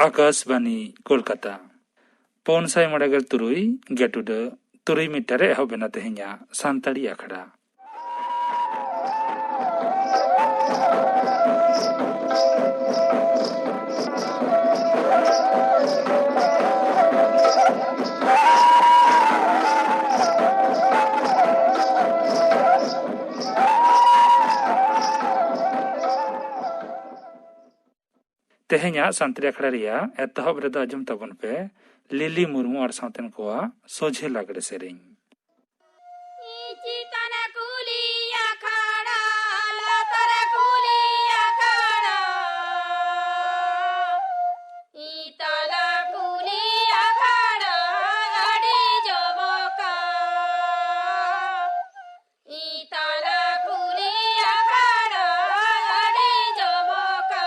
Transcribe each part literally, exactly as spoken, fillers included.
ᱟᱠᱟᱥᱵᱟᱱᱤ ᱠᱳᱞᱠᱟᱛᱟ᱾ ᱯᱩᱱ ᱥᱟᱭ ᱢᱚᱬᱮ ᱜᱮᱞ ᱛᱩᱨᱩᱭ ᱜᱮᱴᱩᱰᱟᱹ ᱛᱩᱨᱩᱭ ᱢᱤᱴᱟᱨ ᱨᱮ ᱮᱦᱚᱵ ᱮᱱᱟ ᱛᱮᱦᱮᱧᱟᱜ ᱥᱟᱱᱛᱟᱲᱤ ᱟᱠᱷᱲᱟ᱾ ᱛᱮᱦᱮᱧᱟᱜ ᱥᱟᱱᱛᱟᱲᱤ ᱟᱠᱷᱲᱟ ᱨᱮᱭᱟᱜ ᱮᱛᱚᱦᱚᱵ ᱨᱮᱫᱚ ᱟᱸᱡᱚᱢ ᱛᱟᱵᱚᱱ ᱯᱮ ᱞᱤᱞᱤ ᱢᱩᱨᱢᱩ ᱟᱨ ᱥᱟᱶᱛᱮᱱ ᱠᱚᱣᱟᱜ ᱥᱚᱡᱷᱮ ᱞᱟᱜᱽᱲᱮ ᱥᱮᱨᱮᱧ᱾ ᱪᱮᱛᱟᱱ ᱠᱩᱞᱤ ᱟᱠᱷᱲᱟ, ᱞᱟᱛᱟᱨ ᱠᱩᱞᱤ ᱟᱠᱷᱲᱟ, ᱤᱛᱟᱞᱟ ᱠᱩᱞᱤ ᱟᱠᱷᱲᱟ, ᱟᱹᱰᱤ ᱡᱚᱵᱚᱠᱟ᱾ ᱤᱛᱟᱞᱟ ᱠᱩᱞᱤ ᱟᱠᱷᱲᱟ, ᱟᱹᱰᱤ ᱡᱚᱵᱚᱠᱟ᱾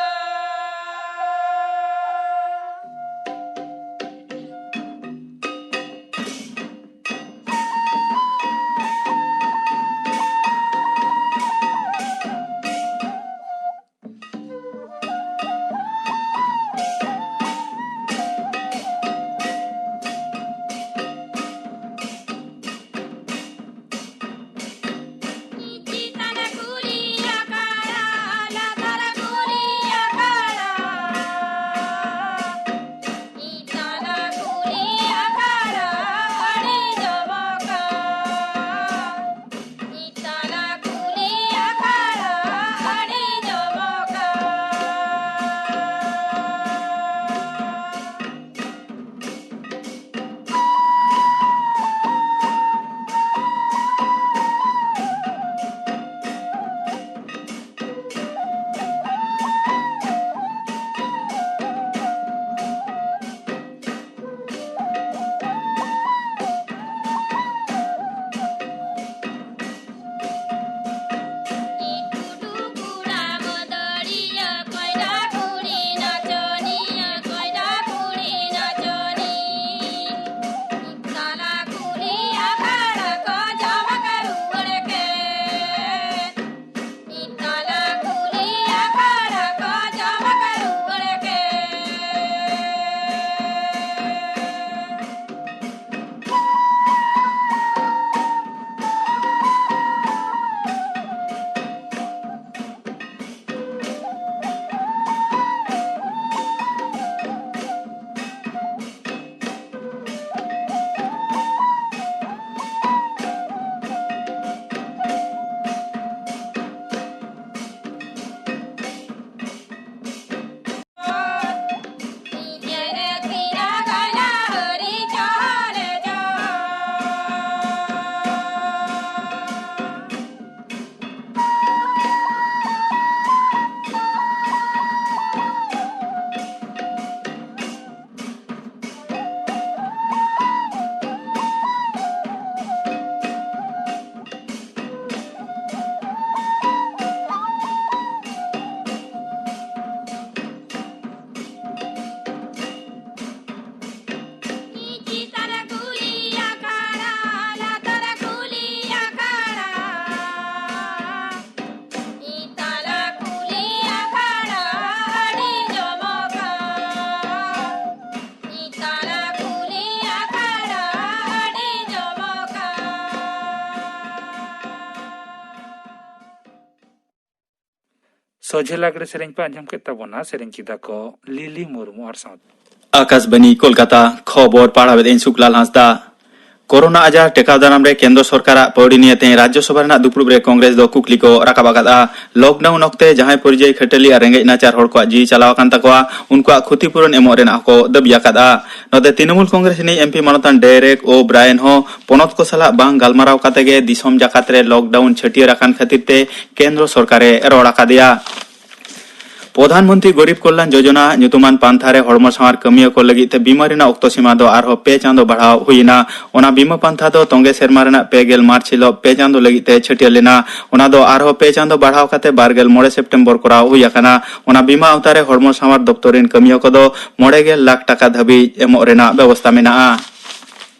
ᱥᱚᱡᱷᱮ ᱞᱟᱜᱽᱲᱮ ᱥᱮᱨᱮᱧ ᱯᱮ ᱟᱸᱡᱚᱢ ᱠᱮᱫ ᱛᱟᱵᱚᱱᱟ᱾ ᱥᱮᱨᱮᱧ ᱠᱮᱫᱟ ᱠᱚ ᱞᱤᱞᱤ ᱢᱩᱨᱢᱩ ᱟᱨ ᱥᱟᱶᱛᱮ ᱟᱠᱟᱥᱵᱟᱱᱤ ᱠᱳᱞᱠᱟᱛᱟ᱾ ᱠᱷᱚᱵᱚᱨ ᱯᱟᱲᱦᱟᱣᱮᱫ ᱟᱹᱧ ᱥᱩᱠᱞᱟᱞ ᱦᱟᱸᱥᱫᱟ᱾ ᱠᱳᱨᱳᱱᱟ ᱟᱡᱟᱨ ᱴᱮᱠᱟᱣ ᱫᱟᱨᱟᱢ ᱨᱮ ᱠᱮᱱᱫᱨᱚ ᱥᱚᱨᱠᱟᱨᱟᱜ ᱯᱟᱹᱣᱲᱤ ᱱᱤᱭᱮ ᱛᱮᱦᱮᱧ ᱨᱟᱡᱽᱭᱚᱥᱚᱵᱷᱟ ᱨᱮᱱᱟᱜ ᱫᱩᱯᱲᱩᱵ ᱨᱮ ᱠᱚᱝᱜᱨᱮᱥ ᱫᱚ ᱠᱩᱠᱞᱤ ᱠᱚ ᱨᱟᱠᱟᱵ ᱟᱠᱟᱫᱼᱟ᱾ ᱞᱚᱠᱰᱟᱣᱩᱱ ᱚᱠᱛᱮ ᱡᱟᱦᱟᱸᱭ ᱯᱚᱨᱤᱡᱟᱭ ᱠᱷᱟᱹᱴᱟᱹᱞᱤ ᱟᱨ ᱨᱮᱸᱜᱮᱡ ᱱᱟᱪᱟᱨ ᱦᱚᱲ ᱠᱚᱣᱟᱜ ᱡᱤᱣᱤ ᱪᱟᱞᱟᱣ ᱟᱠᱟᱱ ᱛᱟᱠᱚᱣᱟ, ᱩᱱᱠᱩᱣᱟᱜ ᱠᱷᱚᱛᱤᱯᱩᱨᱚᱱ ᱮᱢᱚᱜ ᱨᱮᱱᱟᱜ ᱦᱚᱸᱠᱚ ᱫᱟᱹᱵᱤ ᱟᱠᱟᱫᱼᱟ᱾ ᱱᱚᱛᱮ ᱛᱨᱤᱱᱚᱢᱩᱞ ᱠᱚᱝᱜᱨᱮᱥ ᱨᱤᱱᱤᱡ ᱮᱢᱯᱤ ᱢᱟᱱᱚᱛᱟᱱ ᱰᱮᱨᱮᱠ ᱳ ᱵᱨᱟᱭᱮᱱ ᱦᱚᱸ ᱯᱚᱱᱚᱛ ᱠᱚ ᱥᱟᱞᱟᱜ ᱵᱟᱝ ᱜᱟᱞᱢᱟᱨᱟᱣ ᱠᱟᱛᱮ ᱜᱮ ᱫᱤᱥᱚᱢ ᱡᱟᱠᱟᱛ ᱨᱮ ᱞᱚᱠᱰᱟᱣᱩᱱ ᱪᱷᱟᱹᱴᱭᱟᱹᱨ ᱟᱠᱟᱱ ᱠᱷᱟᱹᱛᱤᱨ ᱛᱮ ᱠᱮᱱᱫᱨᱚ ᱥᱚᱨᱠᱟᱨᱮ ᱨᱚᱲ ᱟᱠᱟᱫᱮᱭᱟ᱾ ᱯᱨᱚᱫᱷᱟᱱ ᱢᱚᱱᱛᱨᱤ ᱜᱚᱨᱤᱵ ᱠᱚᱞᱭᱟᱱ ᱡᱳᱡᱚᱱᱟ ᱧᱩᱛᱩᱢᱟᱱ ᱯᱟᱱᱛᱷᱟ ᱨᱮ ᱦᱚᱲᱢᱚ ᱥᱟᱶᱟᱨ ᱠᱟᱹᱢᱤᱭᱟᱹ ᱠᱚ ᱞᱟᱹᱜᱤᱫ ᱛᱮ ᱵᱤᱢᱟ ᱨᱮᱱᱟᱜ ᱚᱠᱛᱚ ᱥᱤᱢᱟ ᱫᱚ ᱟᱨᱦᱚᱸ ᱯᱮ ᱪᱟᱸᱫᱚ ᱵᱟᱲᱦᱟᱣ ᱦᱩᱭ ᱮᱱᱟ᱾ ᱚᱱᱟ ᱵᱤᱢᱟ ᱯᱟᱱᱛᱷᱟ ᱫᱚ ᱛᱚᱸᱜᱮ ᱥᱮᱨᱢᱟ ᱨᱮᱱᱟᱜ ᱯᱮ ᱜᱮᱞ ᱢᱟᱨᱪ ᱦᱤᱞᱚᱜ ᱯᱮ ᱪᱟᱸᱫᱚ ᱞᱟᱹᱜᱤᱫ ᱛᱮ ᱪᱷᱟᱹᱴᱭᱟᱹᱨ ᱞᱮᱱᱟ᱾ ᱚᱱᱟ ᱫᱚ ᱟᱨᱦᱚᱸ ᱯᱮ ᱪᱟᱸᱫᱚ ᱵᱟᱲᱦᱟᱣ ᱠᱟᱛᱮ ᱵᱟᱨ ᱜᱮᱞ ᱢᱚᱬᱮ ᱥᱮᱯᱴᱮᱢᱵᱚᱨ ᱠᱚᱨᱟᱣ ᱦᱩᱭ ᱟᱠᱟᱱᱟ᱾ ᱚᱱᱟ ᱵᱤᱢᱟ ᱟᱣᱛᱟ ᱨᱮ ᱦᱚᱲᱢᱚ ᱥᱟᱶᱟᱨ ᱫᱚᱯᱛᱚᱨ ᱨᱤᱱ ᱠᱟᱹᱢᱤᱭᱟᱹ ᱠᱚᱫᱚ ᱢᱚᱬᱮ ᱜᱮᱞ ᱞᱟᱠᱷ ᱴᱟᱠᱟ ᱫᱷᱟᱹᱵᱤᱡ ᱮᱢᱚᱜ ᱨᱮᱱᱟᱜ ᱵᱮᱵᱚᱥᱛᱟ ᱢᱮᱱᱟᱜᱼᱟ᱾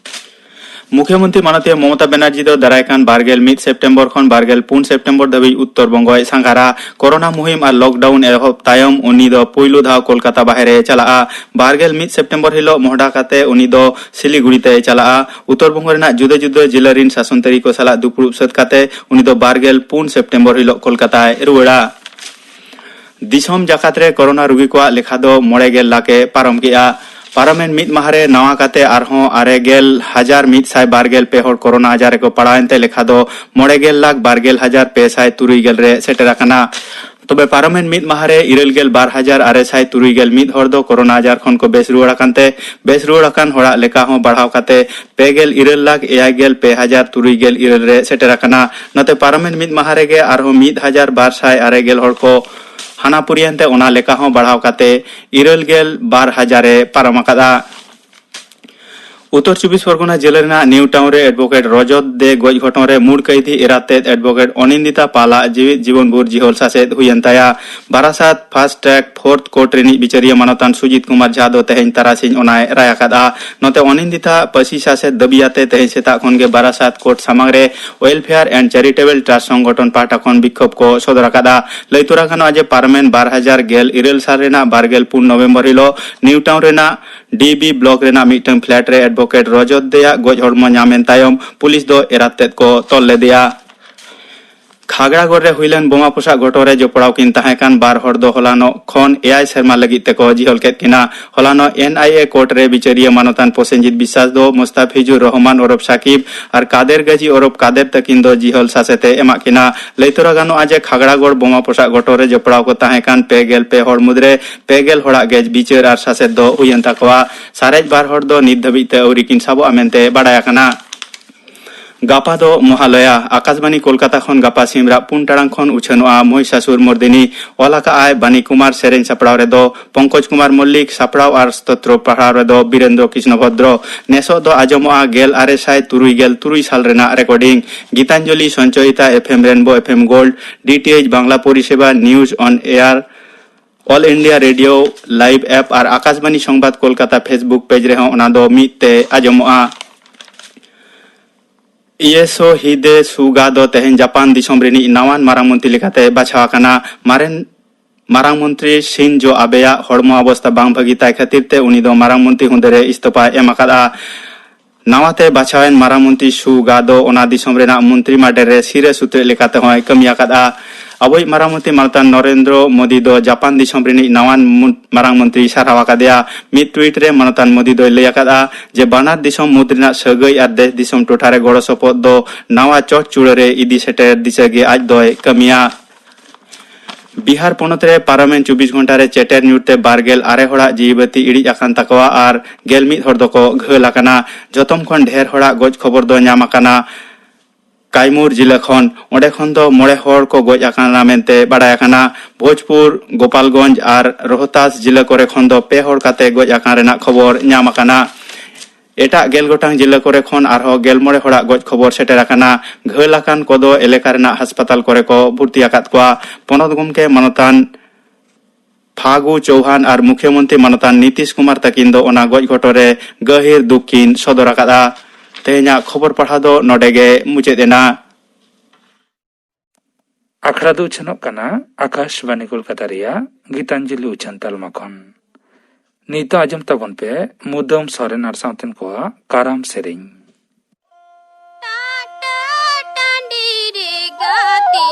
ᱢᱩᱠᱷᱭᱚᱢᱚᱱᱛᱨᱤ ᱢᱟᱱᱚᱛᱤᱭᱟᱹ ᱢᱚᱢᱚᱛᱟ ᱵᱟᱱᱟᱨᱡᱤ ᱫᱚ ᱫᱟᱨᱟᱭ ᱠᱟᱱ ᱵᱟᱨ ᱜᱮᱞ ᱢᱤᱫ ᱥᱮᱯᱴᱮᱢᱵᱚᱨ ᱠᱷᱚᱱ ᱵᱟᱨ ᱜᱮᱞ ᱯᱩᱱ ᱥᱮᱯᱴᱮᱢᱵᱚᱨ ᱫᱷᱟᱹᱵᱤᱡ ᱩᱛᱛᱚᱨ ᱵᱚᱝᱜᱚᱭ ᱥᱟᱸᱜᱷᱟᱨᱟ᱾ ᱠᱳᱨᱳᱱᱟ ᱢᱩᱦᱤᱢ ᱟᱨ ᱞᱚᱠᱰᱟᱣᱩᱱ ᱮᱦᱚᱵ ᱛᱟᱭᱚᱢ ᱩᱱᱤ ᱫᱚ ᱯᱩᱭᱞᱩ ᱫᱷᱟᱣ ᱠᱳᱞᱠᱟᱛᱟ ᱵᱟᱦᱮᱨᱮ ᱪᱟᱞᱟᱜᱼᱟ᱾ ᱵᱟᱨ ᱜᱮᱞ ᱢᱤᱫ ᱥᱮᱯᱴᱮᱢᱵᱚᱨ ᱦᱤᱞᱚᱜ ᱢᱚᱦᱰᱟ ᱠᱟᱛᱮ ᱩᱱᱤ ᱫᱚ ᱥᱤᱞᱤᱜᱩᱲᱤ ᱛᱮᱭ ᱪᱟᱞᱟᱜᱼᱟ᱾ ᱩᱛᱛᱚᱨ ᱵᱚᱝᱜᱚ ᱨᱮᱱᱟᱜ ᱡᱩᱫᱟᱹ ᱡᱩᱫᱟᱹ ᱡᱤᱞᱟᱹ ᱨᱤᱱ ᱥᱟᱥᱚᱱ ᱛᱟᱹᱨᱤ ᱠᱚ ᱥᱟᱞᱟᱜ ᱫᱩᱯᱲᱩᱵ ᱥᱟᱹᱛ ᱠᱟᱛᱮ ᱩᱱᱤ ᱫᱚ ᱵᱟᱨ ᱜᱮᱞ ᱯᱩᱱ ᱥᱮᱯᱴᱮᱢᱵᱚᱨ ᱦᱤᱞᱚᱜ ᱠᱳᱞᱠᱟᱛᱟᱭ ᱨᱩᱣᱟᱹᱲᱟ᱾ ᱫᱤᱥᱚᱢ ᱡᱟᱠᱟᱛ ᱨᱮ ᱠᱳᱨᱳᱱᱟ ᱨᱩᱜᱤ ᱠᱚᱣᱟᱜ ᱞᱮᱠᱷᱟ ᱫᱚ ᱢᱚᱬᱮ ᱜᱮᱞ ᱞᱟᱠᱷ ᱮ ᱯᱟᱨᱚᱢ ᱠᱮᱫᱼᱟ᱾ ᱯᱟᱨᱚᱢᱮᱱ ᱢᱤᱫ ᱢᱟᱦᱟ ᱨᱮ ᱱᱟᱣᱟ ᱠᱟᱛᱮ ᱟᱨᱦᱚᱸ ᱟᱨᱮ ᱜᱮᱞ ᱦᱟᱡᱟᱨ ᱢᱤᱫ ᱥᱟᱭ ᱵᱟᱨ ᱜᱮᱞ ᱯᱮ ᱦᱚᱲ ᱠᱳᱨᱳᱱᱟ ᱟᱡᱟᱨ ᱨᱮᱠᱚ ᱯᱟᱲᱟᱣᱮᱱ ᱛᱮ ᱞᱮᱠᱷᱟ ᱫᱚ ᱢᱚᱬᱮ ᱜᱮᱞ ᱞᱟᱠᱷ ᱵᱟᱨ ᱜᱮᱞ ᱦᱟᱡᱟᱨ ᱯᱮ ᱥᱟᱭ ᱛᱩᱨᱩᱭ ᱜᱮᱞ ᱨᱮ ᱥᱮᱴᱮᱨ ᱟᱠᱟᱱᱟ᱾ ᱛᱚᱵᱮ ᱯᱟᱨᱚᱢᱮᱱ ᱢᱤᱫ ᱢᱟᱦᱟ ᱨᱮ ᱤᱨᱟᱹᱞ ᱜᱮᱞ ᱵᱟᱨ ᱦᱟᱡᱟᱨ ᱟᱨᱮ ᱥᱟᱭ ᱛᱩᱨᱩᱭ ᱜᱮᱞ ᱢᱤᱫ ᱦᱚᱲ ᱫᱚ ᱠᱳᱨᱳᱱᱟ ᱟᱡᱟᱨ ᱠᱷᱚᱱ ᱠᱚ ᱵᱮᱥ ᱨᱩᱣᱟᱹᱲ ᱟᱠᱟᱱ ᱛᱮ ᱵᱮᱥ ᱨᱩᱣᱟᱹᱲ ᱟᱠᱟᱱ ᱦᱚᱲᱟᱜ ᱞᱮᱠᱷᱟ ᱦᱚᱸ ᱵᱟᱲᱦᱟᱣ ᱠᱟᱛᱮ ᱯᱮ ᱜᱮᱞ ᱤᱨᱟᱹᱞ ᱞᱟᱠᱷ ᱮᱭᱟᱭ ᱜᱮᱞ ᱯᱮ ᱦᱟᱡᱟᱨ ᱛᱩᱨᱩᱭ ᱜᱮᱞ ᱤᱨᱟᱹᱞ ᱨᱮ ᱥᱮᱴᱮᱨ ᱟᱠᱟᱱᱟ᱾ ᱱᱚᱛᱮ ᱯᱟᱨᱚᱢᱮᱱ ᱢᱤᱫ ᱢᱟᱦᱟ ᱨᱮᱜᱮ ᱟᱨᱦᱚᱸ ᱢᱤᱫ ᱦᱟᱡᱟᱨ ᱵᱟᱨ ᱥᱟᱭ ᱟᱨᱮ ᱜᱮᱞ ᱦᱚᱲ ᱠᱚ ᱦᱟᱱᱟ ᱯᱩᱨᱤᱭᱮᱱ ᱛᱮ ᱚᱱᱟ ᱞᱮᱠᱷᱟ ᱦᱚᱸ ᱵᱟᱲᱦᱟᱣ ᱠᱟᱛᱮ ᱤᱨᱟᱹᱞ ᱜᱮᱞ ᱵᱟᱨ ᱦᱟᱡᱟᱨ ᱮ ᱯᱟᱨᱚᱢ ᱟᱠᱟᱫᱼᱟ᱾ ᱩᱛᱛᱚᱨ ᱪᱚᱵᱵᱤᱥ ᱯᱚᱨᱜᱚᱱᱟ ᱡᱮᱞᱟ ᱨᱮᱱᱟᱜ ᱱᱤᱭᱩ ᱴᱟᱣᱩᱱ ᱨᱮ ᱮᱰᱵᱷᱳᱠᱮᱴ ᱨᱚᱡᱚᱛ ᱫᱮ ᱜᱚᱡ ᱜᱷᱚᱴᱚᱱ ᱨᱮ ᱢᱩᱲ ᱠᱟᱹᱭᱫᱷᱤ ᱮᱨᱟᱛᱮᱫ ᱮᱰᱵᱷᱳᱠᱮᱴ ᱚᱱᱤᱱᱫᱤᱛᱟ ᱯᱟᱞᱟᱜ ᱡᱤᱣᱤᱫ ᱡᱤᱵᱚᱱ ᱵᱷᱳᱨ ᱡᱤᱦᱚᱞ ᱥᱟᱥᱮᱛ ᱦᱩᱭᱮᱱ ᱛᱟᱭᱟ᱾ ᱵᱟᱨᱟᱥᱟᱛ ᱯᱷᱟᱥᱴ ᱴᱨᱮᱠ ᱯᱷᱳᱨᱛᱷ ᱠᱳᱨᱴ ᱨᱤᱱᱤᱡ ᱵᱤᱪᱟᱹᱨᱤᱭᱟᱹ ᱢᱟᱱᱚᱛᱟᱱ ᱥᱩᱡᱤᱛ ᱠᱩᱢᱟᱨ ᱡᱷᱟ ᱫᱚ ᱛᱮᱦᱮᱧ ᱛᱟᱨᱟᱥᱤᱧ ᱚᱱᱟᱭ ᱨᱟᱭ ᱟᱠᱟᱫᱼᱟ᱾ ᱱᱚᱛᱮ ᱚᱱᱤᱱᱫᱤᱛᱟ ᱯᱟᱹᱥᱤ ᱥᱟᱥᱮᱛ ᱫᱟᱹᱵᱤᱭᱟᱛᱮ ᱛᱮᱦᱮᱧ ᱥᱮᱛᱟᱜ ᱠᱷᱚᱱ ᱜᱮ ᱵᱟᱨᱟᱥᱟᱛ ᱠᱳᱨᱴ ᱥᱟᱢᱟᱝ ᱨᱮ Welfare and Charitable Trust ᱥᱚᱝᱜᱚᱴᱷᱚᱱ ᱯᱟᱦᱴᱟ ᱠᱷᱚᱱ ᱵᱤᱠᱠᱷᱳᱵ ᱠᱚ ᱥᱚᱫᱚᱨ ᱟᱠᱟᱫᱼᱟ᱾ ᱞᱟᱹᱭ ᱛᱚᱨᱟ ᱜᱟᱱᱚᱜᱼᱟ ᱡᱮ ᱯᱟᱨᱚᱢᱮᱱ ᱵᱟᱨ ᱦᱟᱡᱟᱨ ᱜᱮᱞ ᱤᱨᱟᱹᱞ ᱥᱟᱞ ᱨᱮᱱᱟᱜ ᱵᱟᱨ ᱜᱮᱞ ᱯᱩᱱ ᱱᱚᱵᱷᱮᱢᱵᱚᱨ ᱦᱤᱞᱚᱜ ᱱᱤᱭᱩ ᱴᱟᱣᱩᱱ ᱨᱮᱱᱟᱜ ᱰᱤ ᱵᱤ ᱵᱞᱚᱠ ᱨᱮᱱᱟᱜ ᱢᱤᱫᱴᱟᱝ ᱯᱷᱞᱮᱴ ᱨᱮ ᱮᱰᱵᱷᱳᱠᱮᱴ ᱨᱚᱡᱚᱛ ᱫᱮᱭᱟᱜ ᱜᱚᱡ ᱦᱚᱲᱢᱚ ᱧᱟᱢ ᱮᱱ ᱛᱟᱭᱚᱢ ᱯᱩᱞᱤᱥ ᱫᱚ ᱮᱨᱟᱛᱮᱫ ᱠᱚ ᱛᱚᱞ ᱞᱮᱫᱮᱭᱟ᱾ ᱠᱷᱟᱜᱽᱲᱟᱜᱚᱲ ᱨᱮ ᱦᱩᱭ ᱞᱮᱱ ᱵᱳᱢᱟ ᱯᱚᱥᱟᱜ ᱜᱷᱚᱴᱚᱱ ᱨᱮ ᱡᱚᱯᱲᱟᱣ ᱠᱤᱱ ᱛᱟᱦᱮᱸ ᱠᱟᱱ ᱵᱟᱨ ᱦᱚᱲ ᱫᱚ ᱦᱚᱞᱟᱱᱚᱜ ᱠᱷᱚᱱ ᱮᱭᱟᱭ ᱥᱮᱨᱢᱟ ᱞᱟᱹᱜᱤᱫ ᱛᱮᱠᱚ ᱡᱤᱦᱚᱞ ᱠᱮᱫ ᱠᱤᱱᱟ᱾ ᱦᱚᱞᱟᱱᱚᱜ ᱮᱱ ᱟᱭ ᱮ ᱠᱳᱨᱴ ᱨᱮ ᱵᱤᱪᱟᱹᱨᱤᱭᱟᱹ ᱢᱟᱱᱚᱛᱟᱱ ᱯᱨᱚᱥᱮᱱᱡᱤᱛ ᱵᱤᱥᱥᱟᱥ ᱫᱚ ᱢᱩᱥᱛᱟᱯᱷᱤᱡᱩᱨ ᱨᱚᱦᱢᱟᱱ ᱳᱨᱚᱯ ᱥᱟᱠᱤᱵ ᱟᱨ ᱠᱟᱫᱮᱨ ᱜᱟᱡᱤ ᱳᱨᱚᱯ ᱠᱟᱫᱮᱨ ᱛᱟᱹᱠᱤᱱ ᱫᱚ ᱡᱤᱦᱚᱞ ᱥᱟᱥᱮᱛ ᱮ ᱮᱢᱟᱜ ᱠᱤᱱᱟ᱾ ᱞᱟᱹᱭ ᱛᱚᱨᱟ ᱜᱟᱱᱚᱜᱼᱟ ᱡᱮ ᱠᱷᱟᱜᱽᱲᱟᱜᱚᱲ ᱵᱳᱢᱟ ᱯᱚᱥᱟᱜ ᱜᱷᱚᱴᱚᱱ ᱨᱮ ᱡᱚᱯᱲᱟᱣ ᱠᱚ ᱛᱟᱦᱮᱸ ᱠᱟᱱ ᱯᱮ ᱜᱮᱞ ᱯᱮ ᱦᱚᱲ ᱢᱩᱫᱽᱨᱮ ᱯᱮ ᱜᱮᱞ ᱦᱚᱲᱟᱜ ᱜᱮ ᱵᱤᱪᱟᱹᱨ ᱟᱨ ᱥᱟᱥᱮᱛ ᱫᱚ ᱦᱩᱭᱮᱱ ᱛᱟᱠᱚᱣᱟ᱾ ᱥᱟᱨᱮᱡ ᱵᱟᱨ ᱦᱚᱲ ᱫᱚ ᱱᱤᱛ ᱫᱷᱟᱹᱵᱤᱡ ᱛᱮ ᱟᱹᱣᱨᱤ ᱠᱤᱱ ᱥᱟᱵᱚᱜᱼᱟ ᱢᱮᱱᱛᱮ ᱵᱟᱰᱟᱭ ᱟᱠᱟᱱᱟ᱾ ᱜᱟᱯᱟ ᱫᱚ ᱢᱚᱦᱟᱞᱚᱭᱟ᱾ ᱟᱠᱟᱥᱵᱟᱱᱤ ᱠᱳᱞᱠᱟᱛᱟ ᱠᱷᱚᱱ ᱜᱟᱯᱟ ᱥᱤᱢᱨᱟᱜ ᱯᱩᱱ ᱴᱟᱲᱟᱝ ᱠᱷᱚᱱ ᱩᱪᱷᱟᱹᱱᱚᱜᱼᱟ ᱢᱚᱦᱤᱥᱟᱥᱩᱨ ᱢᱚᱨᱫᱤᱱᱤ᱾ ᱚᱞ ᱟᱠᱟᱫ ᱟᱭ ᱵᱟᱱᱤ ᱠᱩᱢᱟᱨ, ᱥᱮᱨᱮᱧ ᱥᱟᱯᱲᱟᱣ ᱨᱮᱫᱚ ᱯᱚᱝᱠᱚᱡᱽ ᱠᱩᱢᱟᱨ ᱢᱚᱞᱞᱤᱠ, ᱥᱟᱯᱲᱟᱣ ᱟᱨ ᱥᱛᱳᱛᱨᱚ ᱯᱟᱲᱦᱟᱣ ᱨᱮᱫᱚ ᱵᱤᱨᱮᱱᱫᱨᱚ ᱠᱨᱤᱥᱱᱚ ᱵᱷᱚᱫᱨᱚ᱾ ᱱᱮᱥᱚᱜ ᱫᱚ ᱟᱸᱡᱚᱢᱚᱜᱼᱟ ᱜᱮᱞ ᱟᱨᱮ ᱥᱟᱭ ᱛᱩᱨᱩᱭ ᱜᱮᱞ ᱛᱩᱨᱩᱭ ᱥᱟᱞ ᱨᱮᱱᱟᱜ recording. Gitanjali Sanchayita, F M rainbow, F M gold, D T H Bangla ᱯᱚᱨᱤᱥᱮᱵᱟ, news on air, all India radio live F R Akashvani ᱥᱚᱝᱵᱟᱫ ᱠᱳᱞᱠᱟᱛᱟ ᱯᱷᱮᱥᱵᱩᱠ ᱯᱮᱡᱽ ᱨᱮᱦᱚᱸ ᱚᱱᱟ ᱫᱚ ᱢᱤᱫ ᱛᱮ ᱟᱸᱡᱚᱢᱚᱜᱼᱟ᱾ ᱤᱭᱮᱥᱳᱦᱤᱫᱮ ᱥᱩᱜᱟ ᱫᱚ ᱛᱮᱦᱮᱧ ᱡᱟᱯᱟᱱ ᱫᱤᱥᱚᱢ ᱨᱤᱱᱤᱡ ᱱᱟᱣᱟᱱ ᱢᱟᱨᱟᱝ ᱢᱚᱱᱛᱨᱤ ᱞᱮᱠᱟᱛᱮ ᱵᱟᱪᱷᱟᱣ ᱟᱠᱟᱱᱟ᱾ ᱢᱟᱨᱮᱱ ᱢᱟᱨᱟᱝ ᱢᱚᱱᱛᱨᱤ ᱥᱤᱱᱡᱳ ᱟᱵᱮᱭᱟᱜ ᱦᱚᱲᱢᱚ ᱚᱵᱚᱥᱛᱟ ᱵᱟᱝ ᱵᱷᱟᱹᱜᱤ ᱛᱟᱭ ᱠᱷᱟᱹᱛᱤᱨ ᱛᱮ ᱩᱱᱤ ᱫᱚ ᱢᱟᱨᱟᱝ ᱢᱚᱱᱛᱨᱤ ᱦᱩᱫᱟᱹ ᱨᱮ ᱤᱥᱛᱚᱯᱷᱟᱭ ᱮᱢ ᱟᱠᱟᱫᱼᱟ᱾ ᱱᱟᱣᱟᱛᱮ ᱵᱟᱪᱷᱟᱣᱮᱱ ᱢᱟᱨᱟᱝ ᱢᱚᱱᱛᱨᱤ ᱥᱩᱜᱟ ᱫᱚ ᱚᱱᱟ ᱫᱤᱥᱚᱢ ᱨᱮᱱᱟᱜ ᱢᱚᱱᱛᱨᱤ ᱢᱟᱰᱮᱨ ᱨᱮ ᱥᱤᱨᱟᱹ ᱥᱩᱛᱨᱮᱫ ᱞᱮᱠᱟᱛᱮ ᱦᱚᱸᱭ ᱠᱟᱹᱢᱤ ᱟᱠᱟᱫᱼᱟ᱾ ᱟᱵᱚᱭᱤᱡ ᱢᱟᱨᱟᱝ ᱢᱚᱱᱛᱨᱤ ᱢᱟᱱᱚᱛᱟᱱ ᱱᱚᱨᱮᱱᱫᱨᱚ ᱢᱳᱫᱤ ᱫᱚ ᱡᱟᱯᱟᱱ ᱫᱤᱥᱚᱢ ᱨᱤᱱᱤᱡ ᱱᱟᱣᱟᱱ ᱢᱩᱱ-, ᱢᱟᱨᱟᱝ ᱢᱚᱱᱛᱨᱤᱭ ᱥᱟᱨᱦᱟᱣ ᱟᱠᱟᱫᱮᱭᱟ᱾ ᱢᱤᱫ ᱴᱩᱭᱤᱴ ᱨᱮ ᱢᱟᱱᱚᱛᱟᱱ ᱢᱳᱫᱤ ᱫᱚᱭ ᱞᱟᱹᱭ ᱟᱠᱟᱫᱼᱟ ᱡᱮ ᱵᱟᱱᱟᱨ ᱫᱤᱥᱚᱢ ᱢᱩᱫᱽ ᱨᱮᱱᱟᱜ ᱥᱟᱹᱜᱟᱹᱭ ᱟᱨ ᱫᱮᱥ ᱫᱤᱥᱚᱢ ᱴᱚᱴᱷᱟ ᱨᱮ ᱜᱚᱲᱚ ᱥᱚᱯᱚᱦᱚᱫ ᱫᱚ ᱱᱟᱣᱟ ᱪᱚᱴ ᱪᱩᱲᱟᱹ ᱨᱮ ᱤᱫᱤ ᱥᱮᱴᱮᱨ ᱫᱤᱥᱟᱹ ᱜᱮ ᱟᱡ ᱫᱚᱭ ᱠᱟᱹᱢᱤᱭᱟ᱾ ᱵᱤᱦᱟᱨ ᱯᱚᱱᱚᱛ ᱨᱮ ᱯᱟᱨᱚᱢᱮᱱ ᱪᱚᱵᱵᱤᱥ ᱜᱷᱚᱱᱴᱟ ᱨᱮ ᱪᱮᱴᱮᱨ ᱧᱩᱨ ᱛᱮ ᱵᱟᱨ ᱜᱮᱞ ᱟᱨᱮ ᱦᱚᱲᱟᱜ ᱡᱤᱣᱤ ᱵᱟᱹᱛᱤ ᱤᱲᱤᱡ ᱟᱠᱟᱱ ᱛᱟᱠᱚᱣᱟ ᱟᱨ ᱜᱮᱞ ᱢᱤᱫ ᱦᱚᱲ ᱫᱚᱠᱚ ᱜᱷᱟᱹᱞ ᱟᱠᱟᱱᱟ᱾ ᱡᱚᱛᱚᱢ ᱠᱷᱚᱱ ᱰᱷᱮᱨ ᱦᱚᱲᱟᱜ ᱜᱚᱡ ᱠᱷᱚᱵᱚᱨ ᱫᱚ ᱧᱟᱢ ᱟᱠᱟᱱᱟ ᱠᱟᱭᱢᱩᱨ ᱡᱤᱞᱟᱹ ᱠᱷᱚᱱ᱾ ᱚᱸᱰᱮ ᱠᱷᱚᱱ ᱫᱚ ᱢᱚᱬᱮ ᱦᱚᱲ ᱠᱚ ᱜᱚᱡ ᱟᱠᱟᱱᱟ ᱢᱮᱱᱛᱮ ᱵᱟᱰᱟᱭ ᱟᱠᱟᱱᱟ᱾ ᱵᱷᱳᱡᱽᱯᱩᱨ, ᱜᱳᱯᱟᱞᱜᱚᱸᱡᱽ ᱟᱨ ᱨᱳᱦᱛᱟᱥ ᱡᱤᱞᱟᱹ ᱠᱚᱨᱮ ᱠᱷᱚᱱ ᱫᱚ ᱯᱮ ᱦᱚᱲ ᱠᱟᱛᱮ ᱜᱚᱡ ᱟᱠᱟᱱ ᱨᱮᱱᱟᱜ ᱠᱷᱚᱵᱚᱨ ᱧᱟᱢ ᱟᱠᱟᱱᱟ᱾ ᱮᱴᱟᱜ ᱜᱮᱞ ᱜᱚᱴᱟᱝ ᱡᱤᱞᱟᱹ ᱠᱚᱨᱮ ᱠᱷᱚᱱ ᱟᱨᱦᱚᱸ ᱜᱮᱞ ᱢᱚᱬᱮ ᱦᱚᱲᱟᱜ ᱜᱚᱡ ᱠᱷᱚᱵᱚᱨ ᱥᱮᱴᱮᱨ ᱟᱠᱟᱱᱟ᱾ ᱜᱷᱟᱹᱞ ᱟᱠᱟᱱ ᱠᱚᱫᱚ ᱮᱞᱟᱠᱟ ᱨᱮᱱᱟᱜ ᱦᱟᱥᱯᱟᱛᱟᱞ ᱠᱚᱨᱮ ᱠᱚ ᱵᱷᱩᱨᱛᱤ ᱟᱠᱟᱫ ᱠᱚᱣᱟ᱾ ᱯᱚᱱᱚᱛ ᱜᱚᱢᱠᱮ ᱢᱟᱱᱚᱛᱟᱱ ᱯᱷᱟᱜᱩ ᱪᱳᱣᱦᱟᱱ ᱟᱨ ᱢᱩᱠᱷᱭᱟᱹᱢᱚᱱᱛᱨᱤ ᱢᱟᱱᱚᱛᱟᱱ ᱱᱤᱛᱤᱥ ᱠᱩᱢᱟᱨ ᱛᱟᱹᱠᱤᱱ ᱫᱚ ᱚᱱᱟ ᱜᱚᱡ ᱜᱷᱚᱴᱚᱱ ᱨᱮ ᱜᱟᱹᱦᱤᱨ ᱫᱩᱠ ᱠᱤᱱ ᱥᱚᱫᱚᱨ ᱟᱠᱟᱫᱼᱟ᱾ ᱛᱮᱦᱮᱧᱟᱜ ᱠᱷᱚᱵᱚᱨ ᱯᱟᱲᱦᱟᱣ ᱫᱚ ᱱᱚᱰᱮ ᱜᱮ ᱢᱩᱪᱟᱹᱫ ᱮᱱᱟ᱾ ᱟᱠᱷᱲᱟ ᱫᱚ ᱩᱪᱷᱟᱹᱱᱚᱜ ᱠᱟᱱᱟ ᱟᱠᱟᱥᱵᱟᱱᱤ ᱠᱳᱞᱠᱟᱛᱟ ᱨᱮᱭᱟᱜ ᱜᱤᱛᱟᱧᱡᱚᱞᱤ ᱩᱪᱷᱟᱹᱱ ᱛᱟᱞᱢᱟ ᱠᱷᱚᱱ᱾ ᱱᱤᱛᱚᱜ ᱟᱸᱡᱚᱢ ᱛᱟᱵᱚᱱ ᱯᱮ ᱢᱩᱫᱟᱹᱢ ᱥᱚᱨᱮᱱ ᱟᱨ ᱥᱟᱶᱛᱮᱱ ᱠᱚᱣᱟᱜ ᱠᱟᱨᱟᱢ ᱥᱮᱨᱮᱧ᱾ ᱴᱟᱴᱟ ᱴᱟᱺᱰᱤ ᱨᱮ ᱜᱟᱛᱮ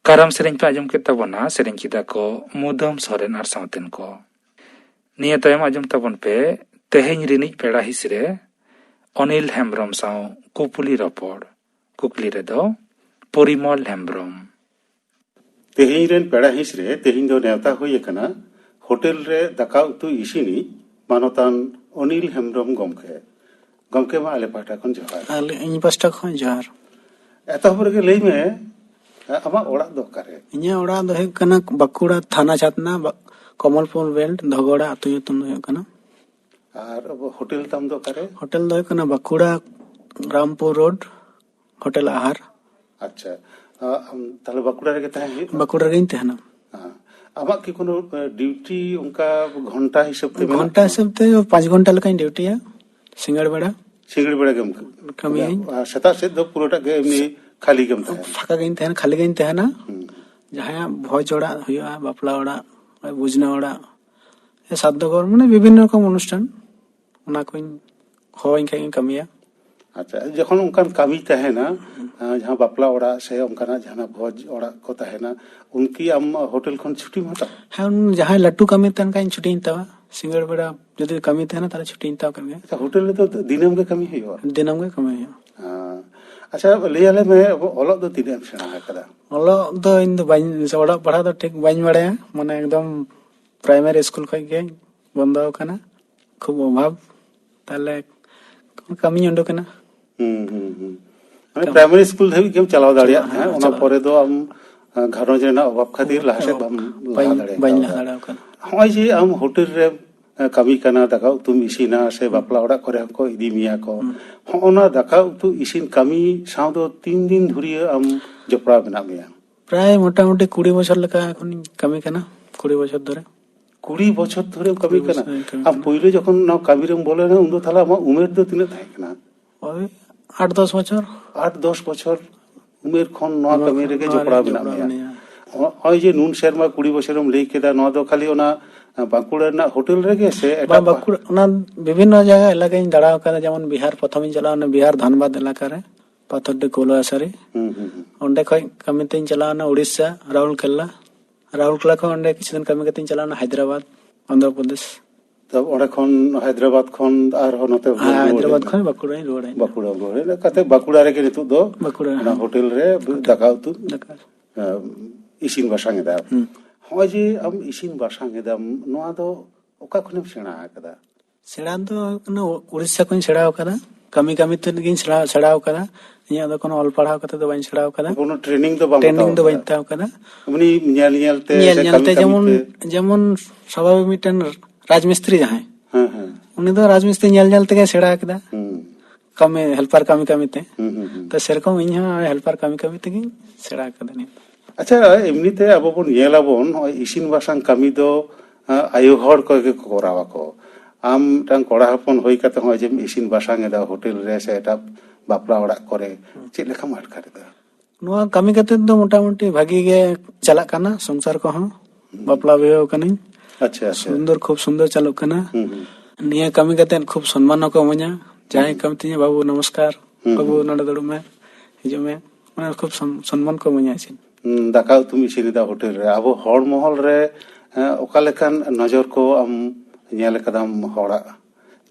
ᱠᱟᱨᱟᱢ ᱥᱮᱨᱮᱧ ᱯᱮ ᱟᱸᱡᱚᱢ ᱠᱮᱫ ᱛᱟᱵᱚᱱᱟ, ᱥᱮᱨᱮᱧ ᱠᱮᱫᱟ ᱠᱚ ᱢᱩᱫᱟᱹᱢ ᱥᱚᱨᱮᱱ ᱟᱨ ᱥᱟᱶᱛᱮᱱ ᱠᱚ᱾ ᱱᱤᱭᱟᱹ ᱛᱟᱭᱚᱢ ᱟᱸᱡᱚᱢ ᱛᱟᱵᱚᱱ ᱯᱮ ᱛᱮᱦᱮᱧ ᱨᱤᱱᱤᱡ ᱯᱮᱲᱟ ᱦᱤᱸᱥ ᱨᱮ ᱚᱱᱤᱞ ᱦᱮᱢᱵᱽᱨᱚᱢ ᱥᱟᱶ ᱠᱩᱯᱩᱞᱤ ᱨᱚᱯᱚᱲ᱾ ᱠᱩᱠᱞᱤ ᱨᱮᱫᱚ ᱯᱚᱨᱤᱢᱚᱞ ᱦᱮᱢᱵᱽᱨᱚᱢ᱾ ᱛᱮᱦᱮᱧ ᱨᱮᱱ ᱯᱮᱲᱟ ᱦᱤᱸᱥ ᱨᱮ ᱛᱮᱦᱮᱧ ᱫᱚ ᱱᱮᱣᱛᱟ ᱦᱩᱭ ᱟᱠᱟᱱᱟ ᱦᱳᱴᱮᱞ ᱨᱮ ᱫᱟᱠᱟ ᱩᱛᱩ ᱤᱥᱤᱱᱤᱡ ᱢᱟᱱᱚᱛᱟᱱ ᱚᱱᱤᱞ ᱦᱮᱢᱵᱽᱨᱚᱢ ᱜᱚᱢᱠᱮ᱾ ᱜᱚᱢᱠᱮ, ᱢᱟ ᱟᱞᱮ ᱯᱟᱦᱴᱟ ᱠᱷᱚᱱ ᱡᱚᱦᱟᱨ᱾ ᱟᱞᱮ, ᱤᱧ ᱯᱟᱦᱴᱟ ᱠᱷᱚᱱ ᱡᱚᱦᱟᱨ᱾ ᱮᱛᱚᱦᱚᱵ ᱨᱮᱜᱮ ᱞᱟᱹᱭ ᱢᱮ, ᱟᱢᱟᱜ ᱚᱲᱟᱜ ᱫᱚ ᱚᱠᱟᱨᱮ? ᱤᱧᱟᱹᱜ ᱚᱲᱟᱜ ᱫᱚ ᱦᱩᱭᱩᱜ ᱠᱟᱱᱟ ᱵᱟᱸᱠᱩᱲᱟ ᱛᱷᱟᱱᱟ ᱪᱷᱟᱛᱱᱟ, ᱵᱟ-, ᱠᱚᱢᱚᱞᱯᱩᱨ ᱵᱮᱞᱴ, ᱫᱷᱚᱜᱚᱲᱟ ᱟᱹᱛᱩ ᱧᱩᱛᱩᱢ ᱫᱚ ᱦᱩᱭᱩᱜ ᱠᱟᱱᱟ᱾ ᱟᱨ ᱟᱵᱚ ᱦᱳᱴᱮᱞ ᱛᱟᱢ ᱫᱚ ᱚᱠᱟᱨᱮ? ᱦᱳᱴᱮᱞ ᱫᱚ ᱦᱩᱭᱩᱜ ᱠᱟᱱᱟ ᱵᱟᱸᱠᱩᱲᱟ ᱨᱟᱢᱯᱩᱨ ᱨᱳᱰ, ᱦᱳᱴᱮᱞ ᱟᱦᱟᱨ᱾ ᱟᱪᱪᱷᱟ, ᱟ, ᱟᱢ ᱛᱟᱦᱞᱮ ᱵᱟᱸᱠᱩᱲᱟ ᱨᱮᱜᱮ ᱛᱟᱦᱮᱸ ᱦᱩᱭᱩᱜ ᱠᱟᱱᱟ? ᱵᱟᱸᱠᱩᱲᱟ ᱨᱮᱜᱮᱧ ᱛᱟᱦᱮᱱᱟ᱾ ᱦᱮᱸ᱾ ᱟᱢᱟᱜ ᱠᱤ ᱠᱳᱱᱳ, ᱮ, ᱰᱤᱭᱩᱴᱤ ᱚᱱᱠᱟ ᱜᱷᱚᱱᱴᱟ ᱦᱤᱥᱟᱹᱵ ᱛᱮ ᱢᱮᱱᱟᱜ ᱜᱷᱚᱱᱴᱟ ᱛᱟᱢᱟ? ᱦᱤᱥᱟᱹᱵ ᱛᱮ ᱯᱟᱸᱪ ᱜᱷᱚᱱᱴᱟ ᱞᱮᱠᱟᱧ ᱰᱤᱭᱩᱴᱤᱭᱟ ᱥᱤᱸᱜᱟᱹᱲ ᱵᱮᱲᱟ᱾ ᱥᱤᱸᱜᱟᱹᱲ ᱵᱮᱲᱟ ᱜᱮᱢ ᱠᱟᱹᱢᱤᱭᱟᱹᱧ᱾ ᱟᱨ ᱥᱮᱛᱟᱜ ᱥᱮᱫ ᱫᱚ ᱯᱩᱨᱟᱹᱴᱟᱜ ᱜᱮ ᱮᱢᱱᱤ ᱠᱷᱟᱹᱞᱤ ᱜᱮᱢ ᱛᱟᱦᱮᱱᱟ? ᱯᱷᱟᱸᱠᱟ ᱜᱤᱧ ᱛᱟᱦᱮᱱᱟ, ᱠᱷᱟᱹᱞᱤ ᱜᱤᱧ ᱛᱟᱦᱮᱱᱟ᱾ ᱦᱩᱸ᱾ ᱡᱟᱦᱟᱸᱭᱟᱜ ᱵᱷᱚᱡᱽ ᱚᱲᱟᱜ ᱦᱩᱭᱩᱜᱼᱟ, ᱵᱟᱯᱞᱟ ᱚᱲᱟᱜ, ᱵᱩᱡᱽᱱᱟᱹ ᱚᱲᱟᱜ, ᱥᱟᱛ ᱫᱚᱜᱚᱨ, ᱢᱟᱱᱮ ᱵᱤᱵᱷᱤᱱᱱᱚ ᱨᱚᱠᱚᱢ ᱚᱱᱩᱥᱴᱷᱟᱱ, ᱚᱱᱟ ᱠᱚᱧ ᱦᱚᱦᱚᱣᱟᱹᱧ ᱠᱷᱟᱡ ᱜᱤᱧ ᱠᱟᱹᱢᱤᱭᱟ᱾ ᱟᱪᱪᱷᱟ, ᱡᱚᱠᱷᱚᱱ ᱚᱱᱠᱟᱱ ᱠᱟᱹᱢᱤ ᱛᱟᱦᱮᱱᱟ, ᱟᱸ, ᱡᱟᱦᱟᱸ ᱵᱟᱯᱞᱟ ᱚᱲᱟᱜ ᱥᱮ ᱚᱱᱠᱟᱱᱟᱜ ᱡᱟᱦᱟᱱᱟᱜ ᱵᱷᱚᱡᱽ ᱚᱲᱟᱜ ᱠᱚ ᱛᱟᱦᱮᱱᱟ, ᱩᱱᱠᱤ ᱟᱢ ᱦᱳᱴᱮᱞ ᱠᱷᱚᱱ ᱪᱷᱩᱴᱤᱢ ᱦᱟᱛᱟᱣᱟ? ᱦᱮᱸ, ᱩᱱ ᱡᱟᱦᱟᱸᱭ ᱞᱟᱹᱴᱩ ᱠᱟᱹᱢᱤ ᱛᱟᱦᱮᱱ ᱠᱷᱟᱡ ᱤᱧ ᱪᱷᱩᱴᱤᱧ ᱦᱟᱛᱟᱣᱟ᱾ ᱥᱤᱸᱜᱟᱹᱲ ᱵᱮᱲᱟ ᱡᱩᱫᱤ ᱠᱟᱹᱢᱤ ᱛᱟᱦᱮᱱᱟ, ᱛᱟᱦᱞᱮ ᱪᱷᱩᱴᱤᱧ ᱦᱟᱛᱟᱣ ᱠᱮᱫ ᱜᱮ᱾ ᱟᱪᱪᱷᱟ, ᱦᱳᱴᱮᱞ ᱨᱮᱫᱚ ᱫᱤᱱᱟᱹᱢ ᱜᱮ ᱠᱟᱹᱢᱤ ᱦᱩᱭᱩᱜᱼᱟ? ᱫᱤᱱᱟᱹᱢ ᱜᱮ ᱠᱟᱹᱢᱤ ᱦᱩᱭᱩᱜᱼᱟ᱾ ᱦᱮᱸ᱾ ᱟᱪᱪᱷᱟ, ᱞᱟᱹᱭ ᱟᱞᱮ ᱢᱮ, ᱟᱵᱚ ᱚᱞᱚᱜ ᱫᱚ ᱛᱤᱱᱟᱹᱜ ᱮᱢ ᱥᱮᱬᱟ ᱟᱠᱟᱫᱟ? ᱚᱞᱚᱜ ᱫᱚ ᱤᱧ ᱫᱚ ᱵᱟᱹᱧ, ᱥᱮ ᱚᱞᱚᱜ ᱯᱟᱲᱦᱟᱜ ᱫᱚ ᱴᱷᱤᱠ ᱵᱟᱹᱧ ᱵᱟᱲᱟᱭᱟ, ᱢᱟᱱᱮ ᱮᱠᱫᱚᱢ ᱯᱨᱟᱭᱢᱟᱨᱤ ᱥᱠᱩᱞ ᱠᱷᱚᱱ ᱜᱮ ᱵᱚᱱᱫᱚ ᱟᱠᱟᱱᱟ, ᱠᱷᱩᱵ ᱚᱵᱷᱟᱵᱽ᱾ ᱛᱟᱦᱞᱮ ᱠᱟᱹᱢᱤᱧ ᱩᱰᱩᱠ ᱮᱱᱟ᱾ ᱦᱩᱸ, ᱦᱩᱸ, ᱦᱩᱸ᱾ ᱢᱟᱱᱮ ᱠᱟᱹᱢᱤ᱾ ᱯᱨᱟᱭᱢᱟᱨᱤ ᱥᱠᱩᱞ ᱫᱷᱟᱹᱵᱤᱡ ᱜᱮᱢ ᱪᱟᱞᱟᱣ ᱫᱟᱲᱮᱭᱟᱜ ᱦᱮᱸ, ᱛᱟᱦᱮᱸᱫ, ᱚᱱᱟ ᱪᱟᱞᱟᱣ᱾ ᱯᱚᱨᱮ ᱫᱚ ᱟᱢ, ᱟ, ᱜᱷᱟᱨᱚᱸᱡᱽ ᱨᱮᱱᱟᱜ ᱚᱵᱷᱟᱵᱽ ᱠᱷᱟᱹᱛᱤᱨ ᱞᱟᱦᱟ ᱥᱮᱫ ᱵᱟᱢ ᱞᱟᱦᱟ ᱵᱟᱹᱧ, ᱫᱟᱲᱮ ᱵᱟᱹᱧ ᱠᱟᱣᱫᱟ᱾ ᱞᱟᱦᱟ ᱫᱟᱲᱮ ᱠᱟᱣᱫᱟ᱾ ᱦᱚᱸᱜᱼᱚᱭ ᱡᱮ ᱟᱢ ᱦᱳᱴᱮᱞ ᱨᱮ, ᱟ, ᱠᱟᱹᱢᱤ ᱠᱟᱱᱟ, ᱫᱟᱠᱟ ᱩᱛᱩᱢ ᱤᱥᱤᱱᱟ ᱥᱮ ᱦᱩᱸ᱾ ᱵᱟᱯᱞᱟ ᱚᱲᱟᱜ ᱠᱚᱨᱮ ᱦᱚᱸᱠᱚ ᱤᱫᱤ ᱢᱮᱭᱟ ᱠᱚ, ᱦᱩᱸ᱾ ᱦᱚᱸᱜᱼᱚ ᱱᱟ ᱫᱟᱠᱟ ᱩᱛᱩ ᱤᱥᱤᱱ ᱠᱟᱹᱢᱤ ᱥᱟᱶ ᱫᱚ ᱛᱤᱱ ᱫᱤᱱ ᱫᱷᱩᱨᱤᱭᱟᱹ ᱟᱢ ᱡᱚᱯᱲᱟᱣ ᱢᱮᱱᱟᱜ ᱢᱮᱭᱟ? ᱯᱨᱟᱭ ᱢᱚᱴᱟᱢᱩᱴᱤ ᱠᱩᱲᱤ ᱵᱚᱪᱷᱚᱨ ᱞᱮᱠᱟ ᱮᱠᱷᱚᱱᱤᱧ ᱠᱟᱹᱢᱤ ᱠᱟᱱᱟ, ᱠᱩᱲᱤ ᱵᱚᱪᱷᱚᱨ ᱫᱷᱚᱨᱮ᱾ ᱠᱩᱲᱤ ᱵᱚᱪᱷᱚᱨ ᱫᱷᱚᱨᱮᱢ ᱠᱟᱹᱢᱤ ᱠᱩᱲᱤ ᱠᱟᱱᱟ? ᱵᱚᱪᱷᱚᱨ ᱤᱧ ᱠᱟᱹᱢᱤ ᱟᱢ ᱠᱟᱱᱟ᱾ ᱯᱳᱭᱞᱳ ᱡᱚᱠᱷᱚᱱ ᱱᱚᱣᱟ ᱠᱟᱹᱢᱤ ᱨᱮᱢ ᱵᱚᱞᱚᱭᱮᱱᱟ, ᱩᱱᱫᱚ ᱛᱟᱦᱞᱮ ᱟᱢᱟᱜ ᱩᱢᱮᱨ ᱫᱚ ᱛᱤᱱᱟᱹᱜ ᱛᱟᱦᱮᱸ ᱠᱟᱱᱟ? ᱳᱭ ᱟᱴ ᱫᱚᱥ ᱵᱚᱪᱷᱚᱨ᱾ ᱟᱴ ᱫᱚᱥ ᱵᱚᱪᱷᱚᱨ ᱩᱢᱮᱨ ᱠᱷᱚᱱ ᱱᱚᱣᱟ ᱱᱚᱣᱟ ᱠᱟᱹᱢᱤ ᱨᱮᱜᱮ ᱱᱚᱣᱟ ᱡᱚᱯᱲᱟᱣ ᱨᱮ ᱢᱮᱱᱟᱜ ᱡᱚᱯᱲᱟᱣ ᱢᱮᱭᱟ᱾ ᱢᱮᱱᱟᱧᱟ᱾ ᱱᱚᱜᱼᱚᱭ ᱡᱮ ᱱᱩᱱ ᱥᱮᱨᱢᱟ ᱠᱩᱲᱤ ᱵᱚᱪᱷᱚᱨᱮᱢ ᱞᱟᱹᱭ ᱠᱮᱫᱟ, ᱱᱚᱣᱟ ᱫᱚ ᱠᱷᱟᱹᱞᱤ ᱚᱱᱟ, ᱟ, ᱵᱟᱸᱠᱩᱲᱟ ᱨᱮᱱᱟᱜ ᱦᱳᱴᱮᱞ ᱨᱮᱜᱮ ᱥᱮ ᱮᱴᱟᱜ ᱵᱟᱝ, ᱯᱟ- ᱵᱟᱸᱠᱩᱲᱟ, ᱚᱱᱟ ᱵᱤᱵᱷᱤᱱᱱᱚ ᱡᱟᱭᱜᱟ ᱮᱞᱟᱠᱟᱧ ᱫᱟᱬᱟ ᱟᱠᱟᱫᱟ, ᱡᱮᱢᱚᱱ ᱵᱤᱦᱟᱨ, ᱯᱨᱚᱛᱷᱚᱢᱤᱧ ᱪᱟᱞᱟᱣ ᱞᱮᱱᱟ ᱵᱤᱦᱟᱨ ᱫᱷᱟᱱᱵᱟᱫᱽ ᱮᱞᱟᱠᱟ ᱨᱮ᱾ ᱯᱟᱛᱷᱚᱨᱰᱤ ᱠᱚᱞᱟᱥᱟᱨᱤ᱾ ᱦᱩᱸ, ᱦᱩᱸ, ᱦᱩᱸ᱾ ᱚᱸᱰᱮ ᱠᱷᱚᱡ ᱠᱟᱹᱢᱤ ᱛᱮᱧ ᱪᱟᱞᱟᱣ ᱮᱱᱟ ᱩᱲᱤᱥᱥᱟ, ᱨᱟᱦᱩᱞᱠᱮᱞᱞᱟ᱾ ᱨᱟᱦᱩᱞᱠᱮᱞᱞᱟ ᱠᱷᱚᱱ ᱚᱸᱰᱮ ᱠᱤᱪᱷᱩ ᱫᱤᱱ ᱠᱟᱹᱢᱤ ᱠᱟᱛᱮᱧ ᱪᱟᱞᱟᱣ ᱮᱱᱟ ᱦᱟᱭᱫᱨᱟᱵᱟᱫᱽ, ᱚᱱᱫᱷᱨᱚ ᱯᱨᱚᱫᱮᱥ᱾ ᱛᱚ ᱚᱸᱰᱮ ᱠᱷᱚᱱ, ᱦᱟᱭᱫᱨᱟᱵᱟᱫᱽ ᱠᱷᱚᱱ ᱟᱨᱦᱚᱸ ᱱᱚᱛᱮ ᱦᱮᱸ, ᱨᱩᱣᱟᱹᱲ ᱦᱟᱭᱫᱨᱟᱵᱟᱫᱽ ᱦᱮᱡ ᱮᱱᱟ? ᱠᱷᱚᱱ ᱵᱟᱸᱠᱩᱲᱟᱧ ᱨᱩᱣᱟᱹᱲ ᱦᱮᱡ ᱮᱱᱟ᱾ ᱵᱟᱸᱠᱩᱲᱟ ᱨᱩᱣᱟᱹᱲ ᱦᱮᱡ ᱮᱱᱟ᱾ ᱠᱟᱛᱮ ᱵᱟᱸᱠᱩᱲᱟ ᱨᱮᱜᱮ ᱱᱤᱛᱚᱜ ᱫᱚ ᱵᱟᱸᱠᱩᱲᱟ, ᱚᱱᱟ ᱦᱮᱸ᱾ ᱦᱳᱴᱮᱞ ᱨᱮ ᱫᱟᱠᱟ ᱩᱛᱩ, ᱫᱟᱠᱟ᱾ ᱮ, ᱤᱥᱤᱱ ᱵᱟᱥᱟᱝ ᱮᱫᱟ᱾ ᱦᱩᱸ᱾ ᱦᱚᱸᱜᱼᱚᱭ ᱡᱮ ᱟᱢ ᱤᱥᱤᱱ ᱵᱟᱥᱟᱝ ᱮᱫᱟᱢ, ᱱᱚᱣᱟ ᱫᱚ ᱚᱠᱟ ᱠᱷᱚᱱᱮᱢ ᱥᱮᱬᱟ ᱟᱠᱟᱫᱟ? ᱥᱮᱬᱟ ᱫᱚ ᱦᱩᱭᱩᱜ ᱠᱟᱱᱟ ᱩ-, ᱩᱲᱤᱥᱥᱟ ᱠᱷᱚᱱᱤᱧ ᱥᱮᱬᱟ ᱟᱠᱟᱫᱟ᱾ ᱠᱟᱹᱢᱤ ᱠᱟᱹᱢᱤ ᱛᱮᱜᱤᱧ ᱥᱮᱬᱟ, ᱥᱮᱬᱟ ᱟᱠᱟᱫᱟ᱾ ᱤᱧᱟᱹᱜ ᱫᱚ ᱠᱳᱱᱳ ᱚᱞ ᱯᱟᱲᱦᱟᱣ ᱠᱟᱛᱮ ᱫᱚ ᱵᱟᱹᱧ ᱥᱮᱬᱟ ᱟᱠᱟᱫᱟ᱾ ᱠᱳᱱᱳ training ᱫᱚ ᱵᱟᱢ ᱴᱨᱮᱱᱤᱝ ᱦᱟᱛᱟᱣ ᱫᱚ ᱵᱟᱹᱧ ᱟᱠᱟᱫᱟ? ᱦᱟᱛᱟᱣ ᱟᱠᱟᱫᱟ᱾ ᱮᱢᱱᱤ ᱧᱮᱞ ᱧᱮᱞ ᱛᱮ ᱧᱮᱞ ᱥᱮ ᱧᱮᱞ ᱠᱟᱹᱢᱤ ᱛᱮ, ᱠᱟᱹᱢᱤ ᱡᱮᱢᱚᱱ, ᱛᱮ? ᱡᱮᱢᱚᱱ ᱥᱟᱵᱷᱟᱵᱤᱠ ᱢᱤᱫᱴᱮᱱ ᱨᱟᱡᱽ ᱢᱤᱥᱛᱨᱤ ᱡᱟᱦᱟᱸᱭ, ᱦᱮᱸ, ᱦᱮᱸ᱾ ᱩᱱᱤ ᱫᱚ ᱨᱟᱡᱽ ᱢᱤᱥᱛᱨᱤ ᱧᱮᱞ ᱧᱮᱞ ᱛᱮᱜᱮ ᱥᱮᱬᱟ ᱟᱠᱟᱫᱟ᱾ ᱦᱩᱸ᱾ ᱠᱟᱹᱢᱤ, ᱦᱮᱞᱯᱟᱨ ᱠᱟᱹᱢᱤ ᱠᱟᱹᱢᱤ ᱛᱮ᱾ ᱦᱩᱸ, ᱦᱩᱸ, ᱦᱩᱸ᱾ ᱛᱚ ᱥᱮᱨᱚᱠᱚᱢ ᱤᱧ ᱦᱚᱸ ᱦᱮᱞᱯᱟᱨ ᱠᱟᱹᱢᱤ ᱠᱟᱹᱢᱤ ᱛᱮᱜᱤᱧ ᱥᱮᱬᱟ ᱟᱠᱟᱫᱟ ᱱᱤᱭᱟᱹ ᱫᱚ᱾ ᱟᱪᱪᱷᱟ, ᱮᱢᱱᱤ ᱛᱮ ᱟᱵᱚ ᱵᱚᱱ ᱧᱮᱞ ᱟᱵᱚᱱ, ᱱᱚᱜᱼᱚᱭ ᱤᱥᱤᱱ ᱵᱟᱥᱟᱝ ᱠᱟᱹᱢᱤ ᱫᱚ, ᱟᱸ, ᱟᱭᱳ ᱦᱚᱲ ᱠᱚᱜᱮ ᱠᱚ ᱠᱚᱨᱟᱣ ᱟᱠᱚ᱾ ᱟᱢ ᱢᱤᱫᱴᱟᱝ ᱠᱚᱲᱟ ᱦᱚᱯᱚᱱ ᱦᱩᱭ ᱠᱟᱛᱮ ᱦᱚᱸᱜᱼᱚᱭ ᱡᱮᱢ ᱤᱥᱤᱱ ᱵᱟᱥᱟᱝ ᱮᱫᱟ ᱦᱳᱴᱮᱞ ᱨᱮ ᱥᱮ ᱮᱴᱟᱜ ᱵᱟᱯᱞᱟ ᱚᱲᱟᱜ ᱠᱚᱨᱮ, ᱦᱩᱸ᱾ ᱪᱮᱫ ᱞᱮᱠᱟᱢ ᱟᱴᱠᱟᱨ ᱮᱫᱟ? ᱱᱚᱣᱟ ᱠᱟᱹᱢᱤ ᱠᱟᱛᱮ ᱫᱚ ᱢᱚᱴᱟᱢᱩᱴᱤ ᱵᱷᱟᱜᱤ ᱜᱮ ᱪᱟᱞᱟᱜ ᱠᱟᱱᱟ ᱥᱚᱝᱥᱟᱨ ᱠᱚᱦᱚᱸ᱾ ᱦᱩᱸ᱾ ᱵᱟᱯᱞᱟ ᱵᱤᱦᱟᱹᱣ ᱠᱟᱹᱱᱟᱹᱧ᱾ ᱟᱪᱪᱷᱟ, ᱟᱪᱪᱷᱟ᱾ ᱥᱩᱱᱫᱚᱨ, ᱠᱷᱩᱵ ᱥᱩᱱᱫᱚᱨ ᱪᱟᱞᱩᱜ ᱠᱟᱱᱟ᱾ ᱦᱩᱸ, ᱦᱩᱸ᱾ ᱱᱤᱭᱟᱹ ᱠᱟᱹᱢᱤ ᱠᱟᱛᱮ ᱠᱷᱩᱵ ᱥᱚᱱᱢᱟᱱ ᱦᱚᱸᱠᱚ ᱤᱢᱟᱹᱧᱟ᱾ ᱡᱟᱦᱟᱸᱭ ᱦᱩᱸ᱾ ᱠᱟᱹᱢᱤ ᱛᱤᱧᱟ, "ᱵᱟᱹᱵᱩ ᱱᱚᱢᱚᱥᱠᱟᱨ, ᱦᱩᱸ, ᱵᱟᱹᱵᱩ ᱦᱩᱸ᱾ ᱱᱚᱰᱮ ᱫᱩᱲᱩᱵ ᱢᱮ, ᱦᱤᱡᱩᱜ ᱢᱮ", ᱚᱱᱟ ᱠᱷᱩᱵ ᱥᱚᱱ-, ᱥᱚᱱᱢᱟᱱ ᱠᱚ ᱤᱢᱟᱹᱧᱟ ᱪᱮᱫ᱾ ᱦᱩᱸ, ᱫᱟᱠᱟ ᱩᱛᱩᱢ ᱤᱥᱤᱱ ᱮᱫᱟ ᱦᱳᱴᱮᱞ ᱨᱮ, ᱟᱵᱚ ᱦᱚᱲ ᱢᱚᱦᱚᱞ ᱨᱮ, ᱮᱸ, ᱚᱠᱟ ᱞᱮᱠᱟᱱ ᱱᱚᱡᱚᱨ ᱠᱚ ᱟᱢ ᱧᱮᱞ ᱟᱠᱟᱫᱟᱢ ᱦᱚᱲᱟᱜ?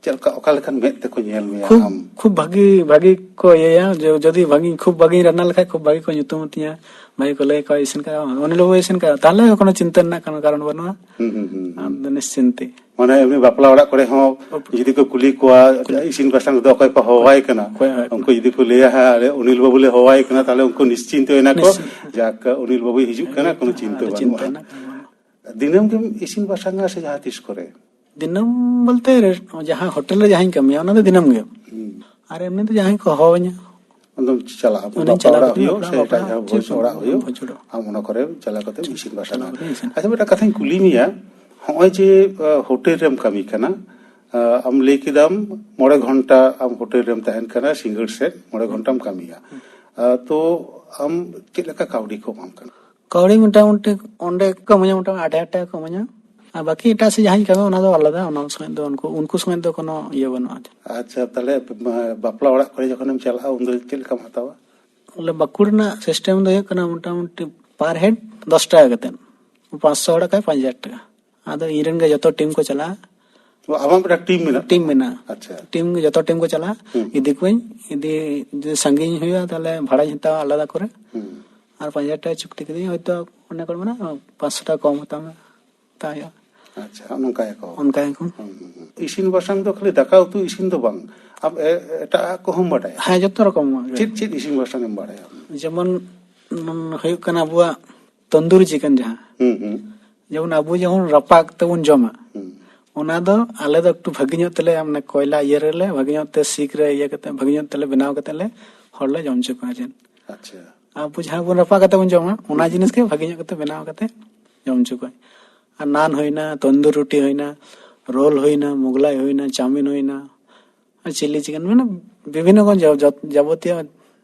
ᱪᱮᱫ ᱞᱮᱠᱟ, ᱚᱠᱟ ᱞᱮᱠᱟᱱ ᱢᱮᱫ ᱛᱮᱠᱚ ᱧᱮᱞ ᱢᱮᱭᱟ ᱠᱷᱩᱵ, ᱟᱢ? ᱠᱷᱩᱵ ᱵᱷᱟᱹᱜᱤ, ᱵᱷᱟᱹᱜᱤ ᱠᱚ ᱤᱭᱟᱹᱭᱟ᱾ ᱡᱚ-, ᱡᱩᱫᱤ ᱵᱷᱟᱹᱜᱤ, ᱠᱷᱩᱵ ᱵᱷᱟᱹᱜᱤᱧ ᱨᱟᱱᱱᱟ ᱞᱮᱠᱷᱟᱡ, ᱠᱷᱩᱵ ᱵᱷᱟᱹᱜᱤ ᱠᱚ ᱧᱩᱛᱩᱢ ᱛᱤᱧᱟ, ᱵᱷᱟᱹᱜᱤ ᱠᱚ ᱞᱟᱹᱭ ᱠᱚᱣᱟ, "ᱤᱥᱤᱱ ᱠᱟᱫᱟ, ᱚᱱᱤᱞ ᱵᱟᱹᱵᱩ ᱤᱥᱤᱱ ᱠᱟᱫᱟ", ᱛᱟᱦᱞᱮ ᱠᱳᱱᱳ ᱪᱤᱱᱛᱟᱹ ᱨᱮᱱᱟᱜ ᱠᱳᱱᱳ ᱠᱟᱨᱚᱱ ᱵᱟᱹᱱᱩᱜᱼᱟ᱾ ᱦᱩᱸ, ᱦᱩᱸ, ᱦᱩᱸ, ᱦᱩᱸ᱾ ᱟᱢ ᱫᱚ ᱱᱤᱥᱪᱤᱱᱛᱮ᱾ ᱢᱟᱱᱮ ᱮᱢᱱᱤ ᱵᱟᱯᱞᱟ ᱚᱲᱟᱜ ᱠᱚᱨᱮ ᱦᱚᱸ ᱵᱟᱯ- ᱡᱩᱫᱤ ᱠᱚ ᱠᱩᱞᱤ ᱠᱚᱣᱟ, ᱠᱩᱞᱤ᱾ ᱤᱥᱤᱱ ᱵᱟᱥᱟᱝ ᱨᱮᱫᱚ ᱚᱠᱚᱭ ᱯᱮ ᱦᱚᱦᱚᱣᱟᱭ ᱠᱟᱱᱟ? ᱚᱠᱚᱭ ᱦᱚᱦᱚᱣᱟᱭ ᱠᱟᱱᱟ? ᱩᱱᱠᱩ ᱡᱩᱫᱤ ᱠᱚ ᱞᱟᱹᱭᱟ, "ᱦᱮᱸ, ᱟᱞᱮ ᱚᱱᱤᱞ ᱵᱟᱹᱵᱩ ᱞᱮ ᱦᱚᱦᱚᱣᱟᱭ ᱠᱟᱱᱟ", ᱛᱟᱦᱞᱮ ᱩᱱᱠᱩ ᱱᱤᱥᱪᱤᱱᱛᱮ ᱦᱩᱭᱱᱟ ᱠᱚ, ᱱᱤᱥᱪᱤᱱᱛᱮ᱾ ᱡᱟᱠ, ᱚᱱᱤᱞ ᱵᱟᱹᱵᱩᱭ ᱦᱤᱡᱩᱜ ᱠᱟᱱᱟ, ᱦᱮᱸ, ᱠᱳᱱᱳ ᱪᱤᱱᱛᱟᱹ ᱟᱫᱚ ᱵᱟᱹᱱᱩᱜᱼᱟ᱾ ᱪᱤᱱᱛᱟᱹ ᱨᱮᱱᱟᱜ ᱠᱟᱱᱟ᱾ ᱫᱤᱱᱟᱹᱢ ᱜᱮᱢ ᱤᱥᱤᱱ ᱵᱟᱥᱟᱝᱟ ᱥᱮ ᱡᱟᱦᱟᱸ ᱛᱤᱥ ᱠᱚᱨᱮ? ᱫᱤᱱᱟᱹᱢ ᱵᱚᱞᱛᱮ ᱨᱮ-, ᱡᱟᱦᱟᱸ ᱦᱳᱴᱮᱞ ᱨᱮ ᱡᱟᱦᱟᱸᱧ ᱠᱟᱹᱢᱤᱭᱟ, ᱚᱱᱟ ᱫᱚ ᱫᱤᱱᱟᱹᱢ ᱜᱮ᱾ ᱦᱩᱸ᱾ ᱟᱨ ᱮᱢᱱᱤ ᱫᱚ ᱡᱟᱦᱟᱸᱭ ᱠᱚ ᱦᱚᱦᱚᱣᱟᱹᱧᱟ, ᱟᱫᱚᱢ ᱪᱟᱞᱟᱜᱼᱟ, ᱩᱱᱤᱧ ᱵᱟᱯᱞᱟ ᱪᱟᱞᱟᱣ ᱚᱲᱟᱜ ᱠᱟᱛᱮ ᱦᱩᱭᱩᱜ ᱵᱟᱯᱞᱟ, ᱥᱮ ᱵᱟᱯᱞᱟ, ᱮᱴᱟᱜ ᱡᱟᱦᱟᱸ ᱪᱮᱫ ᱵᱷᱚᱡᱽ ᱦᱚᱸ ᱚᱲᱟᱜ ᱵᱟᱝ ᱦᱩᱭᱩᱜ, ᱵᱩᱡᱷᱟᱹᱣᱟ᱾ ᱟᱢ ᱚᱱᱟ ᱠᱚᱨᱮ ᱪᱟᱞᱟᱣ ᱠᱟᱛᱮ ᱤᱥᱤᱱ ᱵᱟᱥᱟᱝᱟ᱾ ᱪᱟᱞᱟᱣ ᱠᱟᱛᱮ ᱤᱥᱤᱱ᱾ ᱟᱪᱪᱷᱟ, ᱢᱤᱫᱴᱟᱝ ᱠᱟᱛᱷᱟᱧ ᱠᱩᱞᱤ ᱢᱮᱭᱟ, ᱦᱚᱸᱜᱼᱚᱭ ᱡᱮ, ᱟ, ᱦᱳᱴᱮᱞ ᱨᱮᱢ ᱠᱟᱹᱢᱤ ᱠᱟᱱᱟ, ᱟ, ᱟᱢ ᱞᱟᱹᱭ ᱠᱮᱫᱟᱢ ᱢᱚᱬᱮ ᱜᱷᱚᱱᱴᱟ ᱟᱢ ᱦᱳᱴᱮᱞ ᱨᱮᱢ ᱛᱟᱦᱮᱱ ᱠᱟᱱᱟ, ᱥᱤᱸᱜᱟᱹᱲ ᱥᱮᱫ ᱢᱚᱬᱮ ᱜᱷᱚᱱᱴᱟᱢ ᱠᱟᱹᱢᱤᱭᱟ᱾ ᱟ, ᱛᱚ ᱟᱢ ᱪᱮᱫ ᱞᱮᱠᱟ ᱠᱟᱹᱣᱰᱤ ᱠᱚ ᱮᱢᱟᱢ ᱠᱟᱱᱟ? ᱠᱟᱹᱣᱰᱤ ᱢᱚᱴᱟᱢᱩᱴᱤ ᱚᱸᱰᱮ ᱠᱚ ᱮᱢᱟᱹᱧᱟ, ᱢᱚᱴᱟᱢᱩᱴᱤ ᱟᱴ ᱦᱟᱡᱟᱨ ᱴᱟᱠᱟ ᱠᱚ ᱮᱢᱟᱹᱧᱟ᱾ ᱟᱨ ᱵᱟᱹᱠᱤ ᱮᱴᱟᱜ ᱥᱮᱫ ᱡᱟᱦᱟᱸᱧ ᱠᱟᱹᱢᱤ, ᱚᱱᱟ ᱫᱚ ᱟᱞᱟᱫᱟ, ᱚᱱᱟ ᱥᱚᱸᱜᱮ ᱫᱚ ᱩᱱᱠᱩ, ᱩᱱᱠᱩ ᱥᱚᱸᱜᱮ ᱫᱚ ᱠᱳᱱᱳ ᱤᱭᱟᱹ ᱵᱟᱹᱱᱩᱜᱼᱟ᱾ ᱟᱪᱪᱷᱟ, ᱛᱟᱦᱞᱮ ᱵᱟ-, ᱵᱟᱯᱞᱟ ᱚᱲᱟᱜ ᱠᱚᱨᱮ ᱡᱚᱠᱷᱚᱱᱮᱢ ᱪᱟᱞᱟᱜᱼᱟ, ᱩᱱᱫᱚ ᱪᱮᱫ ᱞᱮᱠᱟᱢ ᱦᱟᱛᱟᱣᱟ? ᱵᱚᱞᱮ, ᱵᱟᱸᱠᱩᱲ ᱨᱮᱱᱟᱜ ᱥᱤᱥᱴᱮᱢ ᱫᱚ ᱦᱩᱭᱩᱜ ᱠᱟᱱᱟ, ᱢᱚᱴᱟᱢᱩᱴᱤ ᱯᱟᱨ ᱦᱮᱰ ᱫᱚᱥ ᱴᱟᱠᱟ ᱠᱟᱛᱮᱫ, ᱯᱟᱸᱪᱥᱚ ᱦᱚᱲ ᱠᱷᱟᱡ ᱯᱟᱸᱪ ᱦᱟᱡᱟᱨ ᱴᱟᱠᱟ᱾ ᱟᱫᱚ ᱤᱧ ᱨᱮᱱ ᱜᱮ ᱡᱚᱛᱚ ᱴᱤᱢ ᱠᱚ ᱪᱟᱞᱟᱜᱼᱟ᱾ ᱚ, ᱟᱢᱟᱜ ᱢᱤᱫᱴᱟᱝ ᱴᱤᱢ ᱢᱮᱱᱟᱜ ᱴᱤᱢ ᱛᱟᱢᱟ? ᱢᱮᱱᱟᱜᱼᱟ᱾ ᱟᱪᱪᱷᱟ᱾ ᱴᱤᱢ ᱜᱮ, ᱡᱚᱛᱚ ᱴᱤᱢ ᱠᱚ ᱪᱟᱞᱟᱜᱼᱟ᱾ ᱦᱩᱸ᱾ ᱤᱫᱤ ᱠᱚᱣᱟᱧ, ᱤᱫᱤ, ᱡᱩᱫᱤ ᱥᱟᱺᱜᱤᱧ ᱦᱩᱭᱩᱜᱼᱟ, ᱛᱟᱦᱞᱮ ᱵᱷᱟᱲᱟᱧ ᱦᱟᱛᱟᱣᱟ ᱟᱞᱟᱫᱟ ᱠᱚᱨᱮ᱾ ᱦᱩᱸ᱾ ᱟᱨ ᱯᱟᱸᱪ ᱦᱟᱡᱟᱨ ᱴᱟᱠᱟ ᱪᱩᱠᱛᱤ ᱠᱤᱫᱤᱧ, ᱦᱚᱭᱛᱳ ᱚᱱᱮ ᱠᱚ ᱢᱮᱱᱟ, ᱯᱟᱸᱪᱥᱚ ᱴᱟᱠᱟ ᱠᱚᱢ ᱦᱟᱛᱟᱣ ᱢᱮ, ᱦᱟᱛᱟᱣ ᱦᱩᱭᱩᱜᱼᱟ᱾ ᱟᱪᱪᱷᱟ, ᱱᱚᱝᱠᱟᱭᱟᱠᱚ᱾ ᱚᱱᱠᱟᱭᱟᱠᱚ᱾ ᱦᱩᱸ, ᱦᱩᱸ, ᱦᱩᱸ᱾ ᱤᱥᱤᱱ ᱵᱟᱥᱟᱝ ᱫᱚ ᱠᱷᱟᱹᱞᱤ ᱫᱟᱠᱟ ᱩᱛᱩ ᱤᱥᱤᱱ ᱫᱚ ᱵᱟᱝ, ᱟᱢ ᱮ-, ᱮᱴᱟᱜ ᱠᱚᱦᱚᱸᱢ ᱵᱟᱰᱟᱭᱟ? ᱦᱮᱸ, ᱡᱚᱛᱚ ᱨᱚᱠᱚᱢᱟᱜ ᱜᱮ᱾ ᱪᱮᱫ ᱪᱮᱫ ᱤᱥᱤᱱ ᱵᱟᱥᱟᱝ ᱮᱢ ᱵᱟᱲᱟᱭᱟ? ᱡᱮᱢᱚᱱ, ᱩᱸ, ᱦᱩᱭᱩᱜ ᱠᱟᱱᱟ ᱟᱵᱚᱣᱟᱜ ᱛᱚᱱᱫᱩᱨᱤ ᱪᱤᱠᱮᱱ ᱡᱟᱦᱟᱸ᱾ ᱦᱩᱸ, ᱦᱩᱸ᱾ ᱡᱮᱢᱚᱱ ᱟᱵᱚ ᱡᱮᱢᱚᱱ ᱨᱟᱯᱟᱜ ᱛᱮᱵᱚᱱ ᱡᱚᱢᱟ, ᱦᱩᱸ᱾ ᱚᱱᱟ ᱫᱚ ᱟᱞᱮ ᱫᱚ ᱮᱠᱴᱩ ᱵᱷᱟᱹᱜᱤ ᱧᱚᱜ ᱛᱮᱞᱮ, ᱢᱟᱱᱮ, ᱠᱚᱭᱞᱟ ᱤᱭᱟᱹ ᱨᱮᱞᱮ ᱵᱷᱟᱹᱜᱤ ᱧᱚᱜ ᱛᱮ ᱥᱤᱠ ᱨᱮ ᱤᱭᱟᱹ ᱠᱟᱛᱮ, ᱵᱷᱟᱹᱜᱤ ᱧᱚᱜ ᱛᱮᱞᱮ ᱵᱮᱱᱟᱣ ᱠᱟᱛᱮ ᱞᱮ ᱦᱚᱲ ᱞᱮ ᱡᱚᱢ ᱦᱚᱪᱚ ᱠᱚᱣᱟ ᱪᱮᱫ᱾ ᱟᱪᱪᱷᱟ᱾ ᱟᱵᱚ ᱡᱟᱦᱟᱸ ᱵᱚᱱ ᱨᱟᱯᱟᱜ ᱠᱟᱛᱮ ᱵᱚᱱ ᱡᱚᱢᱟ, ᱚᱱᱟ ᱦᱩᱸ᱾ ᱡᱤᱱᱤᱥ ᱜᱮ ᱵᱷᱟᱹᱜᱤ ᱧᱚᱜ ᱠᱟᱛᱮ ᱵᱮᱱᱟᱣ ᱠᱟᱛᱮ ᱡᱚᱢ ᱦᱚᱪᱚ ᱠᱚᱣᱟ᱾ ᱟᱨ ᱱᱟᱱ ᱦᱩᱭᱱᱟ, ᱛᱚᱱᱫᱩᱨ ᱨᱩᱴᱤ ᱦᱩᱭᱱᱟ, ᱨᱳᱞ ᱦᱩᱭᱱᱟ, ᱢᱳᱜᱽᱞᱟᱭ ᱦᱩᱭᱱᱟ, ᱪᱟᱣᱢᱤᱱ ᱦᱩᱭᱱᱟ, ᱟᱨ ᱪᱤᱞᱤ ᱪᱤᱠᱮᱱ, ᱢᱟᱱᱮ, ᱵᱤᱵᱷᱤᱱᱱᱚ ᱨᱚᱠᱚᱢ ᱡᱟ-, ᱡᱟ-, ᱡᱟᱵᱚᱛᱤᱭᱚ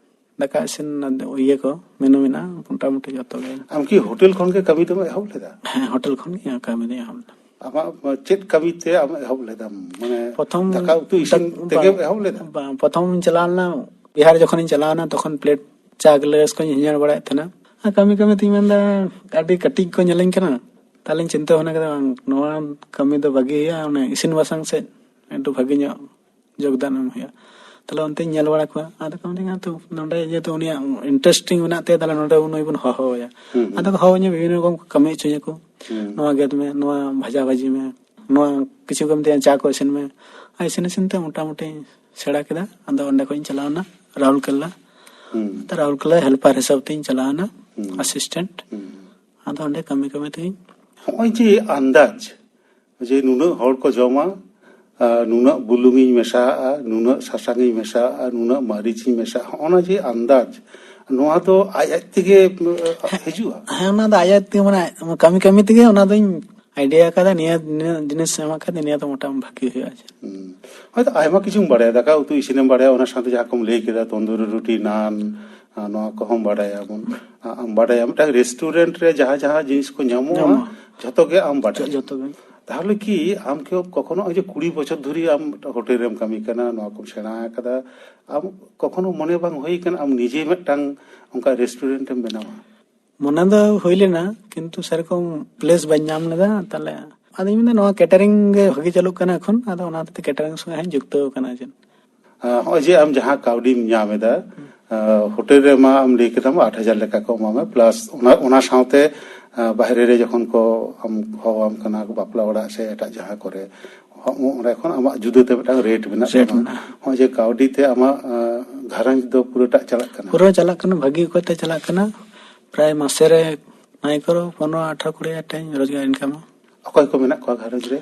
ᱫᱟᱠᱟ ᱤᱥᱤᱱ ᱤᱭᱟᱹ ᱠᱚ, ᱢᱮᱱᱩ ᱢᱮᱱᱟᱜᱼᱟ, ᱢᱚᱴᱟᱢᱩᱴᱤ ᱡᱚᱛᱚ ᱜᱮ᱾ ᱟᱢ ᱠᱤ ᱦᱳᱴᱮᱞ ᱠᱷᱚᱱ ᱜᱮ ᱠᱟᱹᱢᱤ ᱫᱚᱢ ᱮᱦᱚᱵ ᱞᱮᱫᱟ? ᱦᱮᱸ, ᱦᱳᱴᱮᱞ ᱠᱷᱚᱱ ᱜᱮ ᱠᱟᱹᱢᱤ ᱫᱚᱧ ᱮᱦᱚᱵ ᱞᱮᱫᱟ᱾ ᱟᱢᱟᱜ ᱪᱮᱫ ᱠᱟᱹᱢᱤ ᱛᱮ ᱟᱢ ᱮᱦᱚᱵ ᱞᱮᱫᱟᱢ? ᱢᱟᱱᱮ, ᱯᱨᱚᱛᱷᱚᱢ ᱫᱟᱠᱟ ᱩᱛᱩ ᱤᱥᱤᱱ ᱫᱟᱠ-, ᱛᱮᱜᱮᱢ ᱵᱟᱝ, ᱮᱦᱚᱵ ᱞᱮᱫᱟ? ᱵᱟᱝ, ᱯᱨᱚᱛᱷᱚᱢ ᱤᱧ ᱪᱟᱞᱟᱣ ᱞᱮᱱᱟ, ᱵᱤᱦᱟᱨ ᱡᱚᱠᱷᱚᱱᱤᱧ ᱪᱟᱞᱟᱣ ᱮᱱᱟ, ᱛᱚᱠᱷᱚᱱ ᱯᱞᱮᱴ ᱪᱟ ᱜᱞᱟᱥ ᱠᱚᱧ ᱦᱤᱧᱦᱟᱹᱲ ᱵᱟᱲᱟᱭᱮᱫ ᱛᱟᱦᱮᱱᱟ᱾ ᱟᱨ ᱠᱟᱹᱢᱤ ᱠᱟᱹᱢᱤ ᱛᱤᱧ ᱢᱮᱱᱫᱟ, ᱟᱹᱰᱤ ᱠᱟᱹᱴᱤᱡ ᱠᱚ ᱧᱮᱞᱤᱧ ᱠᱟᱱᱟ᱾ ᱛᱟᱦᱞᱮᱧ ᱪᱤᱱᱛᱟᱹ ᱵᱷᱟᱵᱽᱱᱟ ᱠᱮᱫᱟ, ᱵᱟᱝ, ᱱᱚᱣᱟ ᱠᱟᱹᱢᱤ ᱫᱚ ᱵᱟᱹᱜᱤ ᱦᱩᱭᱩᱜᱼᱟ, ᱚᱱᱮ ᱤᱥᱤᱱ ᱵᱟᱥᱟᱝ ᱥᱮᱫ ᱮᱠᱴᱩ ᱵᱷᱟᱹᱜᱤ ᱧᱚᱜ ᱡᱳᱜᱽᱫᱟᱱ ᱮᱢ ᱦᱩᱭᱩᱜᱼᱟ᱾ ᱛᱟᱦᱞᱮ ᱚᱱᱛᱮᱧ ᱧᱮᱞ ᱵᱟᱲᱟ ᱠᱚᱣᱟ, ᱟᱫᱚ ᱠᱚ ᱢᱮᱛᱟᱧ ᱠᱟᱱᱟ, "ᱛᱚ, ᱱᱚᱰᱮ ᱡᱮᱦᱮᱛᱩ ᱩᱱᱤᱭᱟᱜ ᱤᱱᱴᱟᱨᱮᱥᱴᱤᱝ ᱢᱮᱱᱟᱜ ᱛᱟᱭᱟ, ᱛᱟᱦᱞᱮ ᱱᱚᱰᱮ ᱱᱩᱭ ᱵᱚᱱ ᱦᱚᱦᱚ ᱟᱭᱟ᱾" ᱦᱩᱸ, ᱦᱩᱸ᱾ ᱟᱫᱚ ᱠᱚ ᱦᱚᱦᱚ ᱟᱹᱧᱟ, ᱵᱤᱵᱷᱤᱱᱱᱚ ᱨᱚᱠᱚᱢ ᱠᱚ ᱠᱟᱹᱢᱤ ᱦᱚᱪᱚᱧᱟᱠᱚ᱾ ᱦᱩᱸ᱾ ᱱᱚᱣᱟ ᱜᱮᱫ ᱢᱮ, ᱱᱚᱣᱟ ᱵᱷᱟᱡᱟ ᱵᱷᱟᱹᱡᱤ ᱢᱮ, ᱱᱚᱣᱟ ᱠᱤᱪᱷᱩ ᱠᱚ ᱢᱮᱛᱟᱧᱟ, "ᱪᱟ ᱠᱚ ᱤᱥᱤᱱ ᱢᱮ᱾" ᱟᱨ ᱤᱥᱤᱱ ᱤᱥᱤᱱ ᱛᱮ ᱢᱚᱴᱟᱢᱩᱴᱤ ᱥᱮᱬᱟ ᱠᱮᱫᱟ᱾ ᱟᱫᱚ ᱚᱸᱰᱮ ᱠᱷᱚᱱ ᱤᱧ ᱪᱟᱞᱟᱣ ᱮᱱᱟ ᱨᱟᱩᱨᱠᱮᱞᱟ᱾ ᱦᱩᱸ᱾ ᱛᱚ ᱨᱟᱩᱨᱠᱮᱞᱟ ᱦᱮᱞᱯᱟᱨ ᱦᱤᱥᱟᱹᱵ ᱛᱤᱧ ᱪᱟᱞᱟᱣ ᱮᱱᱟ, ᱦᱩᱸ᱾ ᱟᱥᱤᱥᱴᱮᱱᱴ᱾ ᱦᱩᱸ᱾ ᱟᱫᱚ ᱚᱸᱰᱮ ᱠᱟᱹᱢᱤ ᱠᱟᱹᱢᱤ ᱛᱮᱜᱤᱧ ᱦᱚᱸᱜᱼᱚᱭ ᱡᱮ ᱟᱱᱫᱟᱡᱽ, ᱡᱮ ᱱᱩᱱᱟᱹᱜ ᱦᱚᱲ ᱠᱚ ᱡᱚᱢᱟ, ᱟᱨ ᱱᱩᱱᱟᱹᱜ ᱵᱩᱞᱩᱝ ᱤᱧ ᱢᱮᱥᱟᱣᱟᱜᱼᱟ, ᱱᱩᱱᱟᱹᱜ ᱥᱟᱥᱟᱝ ᱤᱧ ᱢᱮᱥᱟᱣᱟᱜᱼᱟ, ᱱᱩᱱᱟᱹᱜ ᱢᱟᱹᱨᱤᱪ ᱤᱧ ᱢᱮᱥᱟᱣᱟᱜᱼᱟ, ᱦᱚᱸᱜᱼᱚ ᱱᱟ ᱡᱮ ᱟᱱᱫᱟᱡᱽ, ᱱᱚᱣᱟ ᱫᱚ ᱟᱡ ᱟᱡ ᱛᱮᱜᱮ, ᱦᱤᱡᱩᱜᱼᱟ? ᱦᱮᱸ, ᱚᱱᱟ ᱫᱚ ᱟᱡ ᱟᱡ ᱛᱮᱜᱮ, ᱢᱟᱱᱮ, ᱠᱟᱹᱢᱤ ᱠᱟᱹᱢᱤ ᱛᱮᱜᱮ ᱚᱱᱟ ᱫᱚᱧ ᱟᱭᱰᱤᱭᱟ ᱟᱠᱟᱫᱟ, ᱱᱤᱭᱟᱹ, ᱱᱤᱭᱟᱹ ᱡᱤᱱᱤᱥ ᱮᱢ ᱟᱠᱟᱫᱟ, ᱱᱤᱭᱟᱹ ᱫᱚ ᱢᱚᱴᱟᱢᱩᱴᱤ ᱵᱷᱟᱜᱤ ᱦᱩᱭᱩᱜᱼᱟ᱾ ᱦᱩᱸ᱾ ᱦᱚᱭᱛᱚ ᱟᱭᱢᱟ ᱠᱤᱪᱷᱩᱢ ᱵᱟᱲᱟᱭᱟ, ᱫᱟᱠᱟ ᱩᱛᱩ ᱤᱥᱤᱱᱮᱢ ᱵᱟᱲᱟᱭᱟ, ᱚᱱᱟ ᱥᱟᱶᱛᱮ ᱡᱟᱦᱟᱸ ᱠᱚᱢ ᱞᱟᱹᱭ ᱠᱮᱫᱟ, ᱛᱚᱱᱫᱩᱨᱤ ᱨᱩᱴᱤ, ᱱᱟᱱ, ᱟᱨ ᱱᱚᱣᱟ ᱠᱚᱦᱚᱸᱢ ᱵᱟᱲᱟᱭᱟ᱾ ᱵᱚᱱ, ᱟᱢ ᱵᱟᱲᱟᱭᱟ, ᱢᱤᱫᱴᱟᱝ ᱨᱮᱥᱴᱩᱨᱮᱱᱴ ᱨᱮ ᱡᱟᱦᱟᱸ ᱡᱟᱦᱟᱸ ᱡᱤᱱᱤᱥ ᱠᱚ ᱧᱟᱢᱚᱜᱼᱟ, ᱧᱟᱢᱚᱜᱼᱟ᱾ ᱡᱷᱚᱛᱚ ᱜᱮ ᱟᱢ ᱵᱟᱰᱟᱭ᱾ ᱡᱚᱛᱚ ᱜᱮ᱾ ᱛᱟᱦᱚᱞᱮ ᱠᱤ ᱟᱢ ᱠᱤ ᱠᱚᱠᱷᱚᱱᱚ ᱱᱚᱜᱼᱚᱭ ᱡᱮ ᱠᱩᱲᱤ ᱵᱚᱪᱷᱚᱨ ᱫᱷᱩᱨᱤ ᱟᱢ ᱢᱤᱫᱴᱟᱝ ᱦᱳᱴᱮᱞ ᱨᱮᱢ ᱠᱟᱹᱢᱤ ᱠᱟᱱᱟ, ᱱᱚᱣᱟ ᱠᱚᱢ ᱥᱮᱬᱟ ᱟᱠᱟᱫᱟ, ᱟᱢ ᱠᱚᱠᱷᱚᱱᱚ ᱢᱚᱱᱮ ᱵᱟᱝ ᱦᱩᱭ ᱠᱟᱱᱟ ᱟᱢ ᱱᱤᱡᱮ ᱢᱤᱫᱴᱟᱝ ᱚᱱᱠᱟ ᱨᱮᱥᱴᱩᱨᱮᱱᱴ ᱮᱢ ᱵᱮᱱᱟᱣᱟ? ᱢᱚᱱᱮ ᱫᱚ ᱦᱩᱭ ᱞᱮᱱᱟ, ᱠᱤᱱᱛᱩ ᱥᱮᱨᱚᱠᱚᱢ ᱯᱞᱮᱥ ᱵᱟᱹᱧ ᱧᱟᱢ ᱞᱮᱫᱟ᱾ ᱛᱟᱦᱞᱮ ᱟᱫᱚᱧ ᱢᱮᱱᱫᱟ ᱱᱚᱣᱟ ᱠᱮᱴᱟᱨᱤᱝ ᱜᱮ ᱵᱷᱟᱜᱤ ᱪᱟᱹᱞᱩᱜ ᱠᱟᱱᱟ ᱮᱠᱷᱚᱱ, ᱟᱫᱚ ᱚᱱᱟ ᱦᱚᱛᱮᱡ ᱛᱮ ᱠᱮᱴᱟᱨᱤᱝ ᱥᱚᱸᱜᱮ ᱦᱚᱸᱧ ᱡᱩᱠᱛᱚ ᱟᱠᱟᱱᱟ᱾ ᱪᱮᱫ ᱟᱸ, ᱱᱚᱜᱼᱚᱭ ᱡᱮ ᱟᱢ ᱡᱟᱦᱟᱸ ᱠᱟᱹᱣᱰᱤᱢ ᱧᱟᱢ ᱮᱫᱟ, ᱟᱸ, ᱦᱳᱴᱮᱞ ᱨᱮᱢᱟ ᱟᱢ ᱞᱟᱹᱭ ᱠᱮᱫᱟᱢ ᱟᱴ ᱦᱟᱡᱟᱨ ᱞᱮᱠᱟ ᱠᱚ ᱮᱢᱟᱢᱟ, ᱯᱞᱟᱥ ᱚᱱᱟ, ᱚᱱᱟ ᱥᱟᱶᱛᱮ, ᱟᱸ, ᱵᱟᱦᱨᱮ ᱨᱮ ᱡᱚᱠᱷᱚᱱ ᱠᱚ ᱟᱢ ᱦᱚᱦᱚᱣᱟᱢ ᱠᱟᱱᱟ ᱵᱟᱯᱞᱟ ᱚᱲᱟᱜ ᱥᱮ ᱮᱴᱟᱜ ᱡᱟᱦᱟᱸ ᱠᱚᱨᱮ, ᱦᱚᱸ, ᱚᱸᱰᱮ ᱠᱷᱚᱱ ᱟᱢᱟᱜ ᱡᱩᱫᱟᱹᱛᱮ ᱢᱤᱫᱴᱟᱝ ᱨᱮᱴ ᱢᱮᱱᱟᱜ ᱨᱮᱴ ᱛᱟᱢᱟ᱾ ᱢᱮᱱᱟᱜᱼᱟ᱾ ᱱᱚᱜᱼᱚᱭ ᱡᱮ ᱠᱟᱹᱣᱰᱤ ᱛᱮ ᱟᱢᱟᱜ, ᱟᱸ, ᱜᱷᱟᱨᱚᱸᱡᱽ ᱫᱚ ᱯᱩᱨᱟᱹᱴᱟᱜ ᱪᱟᱞᱟᱜ ᱠᱟᱱᱟ? ᱯᱩᱨᱟᱹ ᱪᱟᱞᱟᱜ ᱠᱟᱱᱟ, ᱵᱷᱟᱹᱜᱤ ᱚᱠᱚᱡ ᱛᱮ ᱪᱟᱞᱟᱜ ᱠᱟᱱᱟ᱾ ᱯᱨᱟᱭ ᱢᱟᱥᱮ ᱨᱮ ᱱᱟᱭ ᱠᱚᱨᱚ ᱯᱚᱱᱨᱚ ᱟᱴᱷᱨᱚ ᱠᱩᱲᱤ ᱦᱟᱡᱟᱨ ᱴᱟᱠᱟᱧ ᱨᱳᱡᱽᱜᱟᱨ ᱤᱱᱠᱟᱢᱟ᱾ ᱚᱠᱚᱭ ᱠᱚ ᱢᱮᱱᱟᱜ ᱠᱚᱣᱟ ᱜᱷᱟᱨᱚᱸᱡᱽ ᱨᱮ?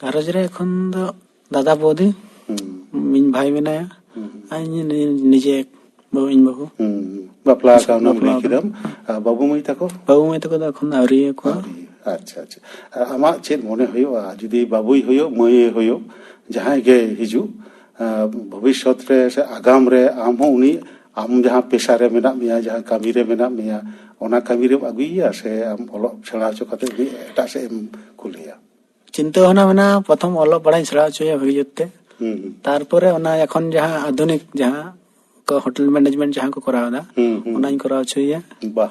ᱜᱷᱟᱨᱚᱸᱡᱽ ᱨᱮ ᱮᱠᱷᱚᱱ ᱫᱚ ᱫᱟᱫᱟ ᱵᱳᱫᱤ, ᱦᱩᱸ, ᱤᱧ ᱵᱷᱟᱭ ᱢᱮᱱᱟᱭᱟ, ᱦᱩᱸ, ᱟᱨ ᱤᱧ ᱱᱤ-, ᱱᱤᱡᱮ ᱵᱟᱹᱦᱩ, ᱤᱧ ᱵᱟᱹᱦᱩ᱾ ᱦᱩᱸ, ᱵᱟᱯᱞᱟ ᱠᱟᱣᱱᱟᱢ ᱞᱟᱹᱭ ᱵᱟᱯᱞᱟ ᱠᱮᱫᱟᱢ᱾ ᱟᱨ ᱵᱟᱹᱵᱩ ᱢᱟᱹᱭ ᱛᱟᱠᱚ? ᱵᱟᱹᱵᱩ ᱢᱟᱹᱭ ᱛᱟᱠᱚ ᱫᱚ ᱮᱠᱷᱚᱱ ᱫᱚ ᱟᱹᱣᱨᱤ ᱠᱚᱣᱟ᱾ ᱟᱹᱣᱨᱤ᱾ ᱟᱪᱪᱷᱟ, ᱟᱪᱪᱷᱟ᱾ ᱟᱨ ᱟᱢᱟᱜ ᱪᱮᱫ ᱢᱚᱱᱮ ᱦᱩᱭᱩᱜᱼᱟ, ᱡᱩᱫᱤ ᱵᱟᱹᱵᱩᱭ ᱦᱩᱭᱩᱜ, ᱢᱟᱹᱭᱮ ᱦᱩᱭᱩᱜ, ᱡᱟᱦᱟᱸᱭ ᱜᱮ ᱦᱤᱡᱩᱜ, ᱟᱸ, ᱵᱷᱚᱵᱤᱥᱥᱚᱛ ᱨᱮ ᱥᱮ ᱟᱜᱟᱢ ᱨᱮ ᱟᱢ ᱦᱚᱸ ᱩᱱᱤ, ᱟᱢ ᱡᱟᱦᱟᱸ ᱯᱮᱥᱟ ᱨᱮ ᱢᱮᱱᱟᱜ ᱢᱮᱭᱟ, ᱡᱟᱦᱟᱸ ᱠᱟᱹᱢᱤ ᱨᱮ ᱢᱮᱱᱟᱜ ᱢᱮᱭᱟ, ᱚᱱᱟ ᱠᱟᱹᱢᱤ ᱨᱮᱢ ᱟᱹᱜᱩᱭᱮᱭᱟ ᱥᱮ ᱟᱢ ᱚᱞᱚᱜ ᱥᱮᱬᱟ ᱦᱚᱪᱚ ᱠᱟᱛᱮ ᱩᱱᱤ ᱮᱴᱟᱜ ᱥᱮᱫ ᱮᱢ ᱠᱩᱞᱮᱭᱟ? ᱪᱤᱱᱛᱟᱹ ᱵᱷᱟᱵᱽᱱᱟ ᱢᱮᱱᱟᱜᱼᱟ, ᱯᱨᱚᱛᱷᱚᱢ ᱚᱞᱚᱜ ᱯᱟᱲᱦᱟᱜ ᱤᱧ ᱥᱮᱬᱟ ᱦᱚᱪᱚᱭᱟ ᱵᱷᱟᱹᱜᱤ ᱡᱩᱛ ᱛᱮ᱾ ᱦᱩᱸ, ᱦᱩᱸ᱾ ᱛᱟᱨᱯᱚᱨᱮ ᱚᱱᱟ ᱮᱠᱷᱚᱱ ᱡᱟᱦᱟᱸ ᱟᱫᱷᱩᱱᱤᱠ ᱡᱟᱦᱟᱸ ᱠᱚ ᱦᱳᱴᱮᱞ ᱢᱮᱱᱮᱡᱽᱢᱮᱱᱴ ᱡᱟᱦᱟᱸ ᱠᱚ ᱠᱚᱨᱟᱣ ᱮᱫᱟ, ᱦᱩᱸ, ᱦᱩᱸ᱾ ᱚᱱᱟᱧ ᱠᱚᱨᱟᱣ ᱦᱚᱪᱚᱭᱮᱭᱟ᱾ ᱵᱟᱦ,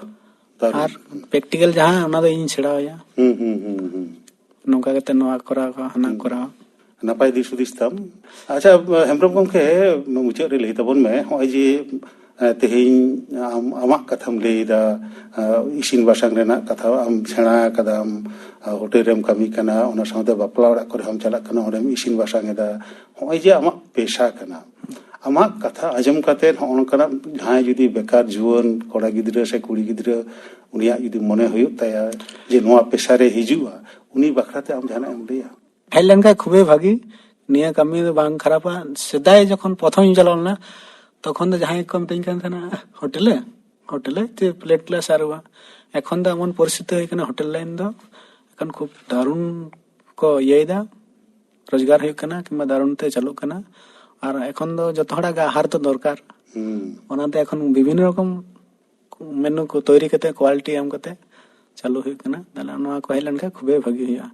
ᱫᱟᱨᱩᱱ᱾ ᱟᱨ ᱯᱨᱮᱠᱴᱤᱠᱮᱞ ᱡᱟᱦᱟᱸ, ᱚᱱᱟ ᱫᱚ ᱤᱧ ᱥᱮᱬᱟᱣᱟᱭᱟ᱾ ᱦᱩᱸ, ᱦᱩᱸ, ᱦᱩᱸ, ᱦᱩᱸ᱾ ᱱᱚᱝᱠᱟ ᱠᱟᱛᱮ ᱱᱚᱣᱟ ᱠᱚᱨᱟᱣ ᱠᱚ, ᱦᱟᱱᱟ ᱦᱩᱸ᱾ ᱠᱚᱨᱟᱣ᱾ ᱱᱟᱯᱟᱭ ᱫᱤᱥ ᱦᱩᱫᱤᱥ ᱛᱟᱢ᱾ ᱟᱪᱪᱷᱟ, ᱦᱮᱢᱵᱨᱚᱢ ᱜᱚᱢᱠᱮ, ᱢᱩᱪᱟᱹᱫ ᱨᱮ ᱞᱟᱹᱭ ᱛᱟᱵᱚᱱ ᱢᱮ, ᱱᱚᱜᱼᱚᱭ ᱡᱮ, ᱮ, ᱛᱮᱦᱮᱧ ᱟᱢ, ᱟᱢᱟᱜ ᱠᱟᱛᱷᱟᱢ ᱞᱟᱹᱭ ᱮᱫᱟ, ᱮ, ᱤᱥᱤᱱ ᱵᱟᱥᱟᱝ ᱨᱮᱱᱟᱜ ᱠᱟᱛᱷᱟ ᱟᱢ ᱥᱮᱬᱟ ᱟᱠᱟᱫᱟᱢ, ᱮ, ᱦᱳᱴᱮᱞ ᱨᱮᱢ ᱠᱟᱹᱢᱤ ᱠᱟᱱᱟ, ᱚᱱᱟ ᱥᱟᱶᱛᱮ ᱵᱟᱯᱞᱟ ᱚᱲᱟᱜ ᱠᱚᱨᱮ ᱦᱚᱸᱢ ᱪᱟᱞᱟᱜ ᱠᱟᱱᱟ, ᱚᱸᱰᱮᱢ ᱤᱥᱤᱱ ᱵᱟᱥᱟᱝ ᱮᱫᱟ, ᱱᱚᱜᱼᱚᱭ ᱡᱮ ᱟᱢᱟᱜ ᱯᱮᱥᱟ ᱠᱟᱱᱟ, ᱟᱢᱟᱜ ᱠᱟᱛᱷᱟ ᱟᱸᱡᱚᱢ ᱠᱟᱛᱮ ᱦᱚᱸᱜᱼᱚ ᱱᱚᱝᱠᱟᱱᱟᱜ ᱡᱟᱦᱟᱸᱭ ᱡᱩᱫᱤ ᱵᱮᱠᱟᱨ ᱡᱩᱣᱟᱹᱱ ᱠᱚᱲᱟ ᱜᱤᱫᱽᱨᱟᱹ ᱥᱮ ᱠᱩᱲᱤ ᱜᱤᱫᱽᱨᱟᱹ ᱩᱱᱤᱭᱟᱜ ᱡᱩᱫᱤ ᱢᱚᱱᱮ ᱦᱩᱭᱩᱜ ᱛᱟᱭᱟ ᱡᱮ ᱱᱚᱣᱟ ᱯᱮᱥᱟ ᱨᱮ ᱦᱤᱡᱩᱜᱼᱟ, ᱩᱱᱤ ᱵᱟᱠᱷᱨᱟ ᱛᱮ ᱟᱢ ᱡᱟᱦᱟᱱᱟᱜ ᱮᱢ ᱞᱟᱹᱭᱟ? ᱦᱮᱡ ᱞᱮᱱᱠᱷᱟᱱ ᱠᱷᱩᱵᱮᱭ ᱵᱷᱟᱹᱜᱤ᱾ ᱱᱤᱭᱟᱹ ᱠᱟᱹᱢᱤ ᱫᱚ ᱵᱟᱝ ᱠᱷᱟᱨᱟᱯᱟ᱾ ᱥᱮᱫᱟᱭ ᱡᱚᱠᱷᱚᱱ ᱯᱨᱚᱛᱷᱚᱢ ᱤᱧ ᱪᱟᱞᱟᱣ ᱞᱮᱱᱟ, ᱛᱚᱠᱷᱚᱱ ᱫᱚ ᱡᱟᱦᱟᱸᱭ ᱠᱚ ᱢᱤᱛᱟᱹᱧ ᱠᱟᱱ ᱛᱟᱦᱮᱱᱟ, "ᱦᱳᱴᱮᱞᱮ, ᱦᱳᱴᱮᱞᱮ, ᱪᱮᱫ ᱯᱞᱮᱴ ᱜᱞᱟᱥ ᱟᱹᱨᱩᱵᱟ?" ᱮᱠᱷᱚᱱ ᱫᱚ ᱮᱢᱚᱱ ᱯᱚᱨᱤᱥᱛᱷᱤᱛᱤ ᱦᱩᱭ ᱠᱟᱱᱟ, ᱦᱳᱴᱮᱞ ᱞᱟᱭᱤᱱ ᱫᱚ ᱮᱠᱷᱚᱱ ᱠᱷᱩᱵ ᱫᱟᱨᱩᱱ ᱠᱚ ᱤᱭᱟᱹᱭᱮᱫᱟ, ᱨᱳᱡᱽᱜᱟᱨ ᱦᱩᱭᱩᱜ ᱠᱟᱱᱟ ᱠᱤᱝᱵᱟ ᱫᱟᱨᱩᱱ ᱛᱮ ᱪᱟᱹᱞᱩᱜ ᱠᱟᱱᱟ᱾ ᱟᱨ ᱮᱠᱷᱚᱱ ᱫᱚ ᱡᱚᱛᱚ ᱦᱚᱲᱟᱜ ᱜᱮ ᱟᱦᱟᱨ ᱫᱚ ᱫᱚᱨᱠᱟᱨ᱾ ᱦᱩᱸ᱾ ᱚᱱᱟᱛᱮ ᱮᱠᱷᱚᱱ ᱵᱤᱵᱷᱤᱱᱱᱚ ᱨᱚᱠᱚᱢ ᱢᱮᱱᱩ ᱠᱚ ᱛᱚᱭᱨᱤ ᱠᱟᱛᱮ, ᱠᱳᱣᱟᱞᱤᱴᱤ ᱮᱢ ᱠᱟᱛᱮ ᱪᱟᱹᱞᱩ ᱦᱩᱭᱩᱜ ᱠᱟᱱᱟ᱾ ᱛᱟᱦᱞᱮ ᱱᱚᱣᱟ ᱠᱚ ᱦᱮᱡ ᱞᱮᱱᱠᱷᱟᱱ ᱠᱷᱩᱵᱮ ᱵᱷᱟᱹᱜᱤ ᱦᱩᱭᱩᱜᱼᱟ᱾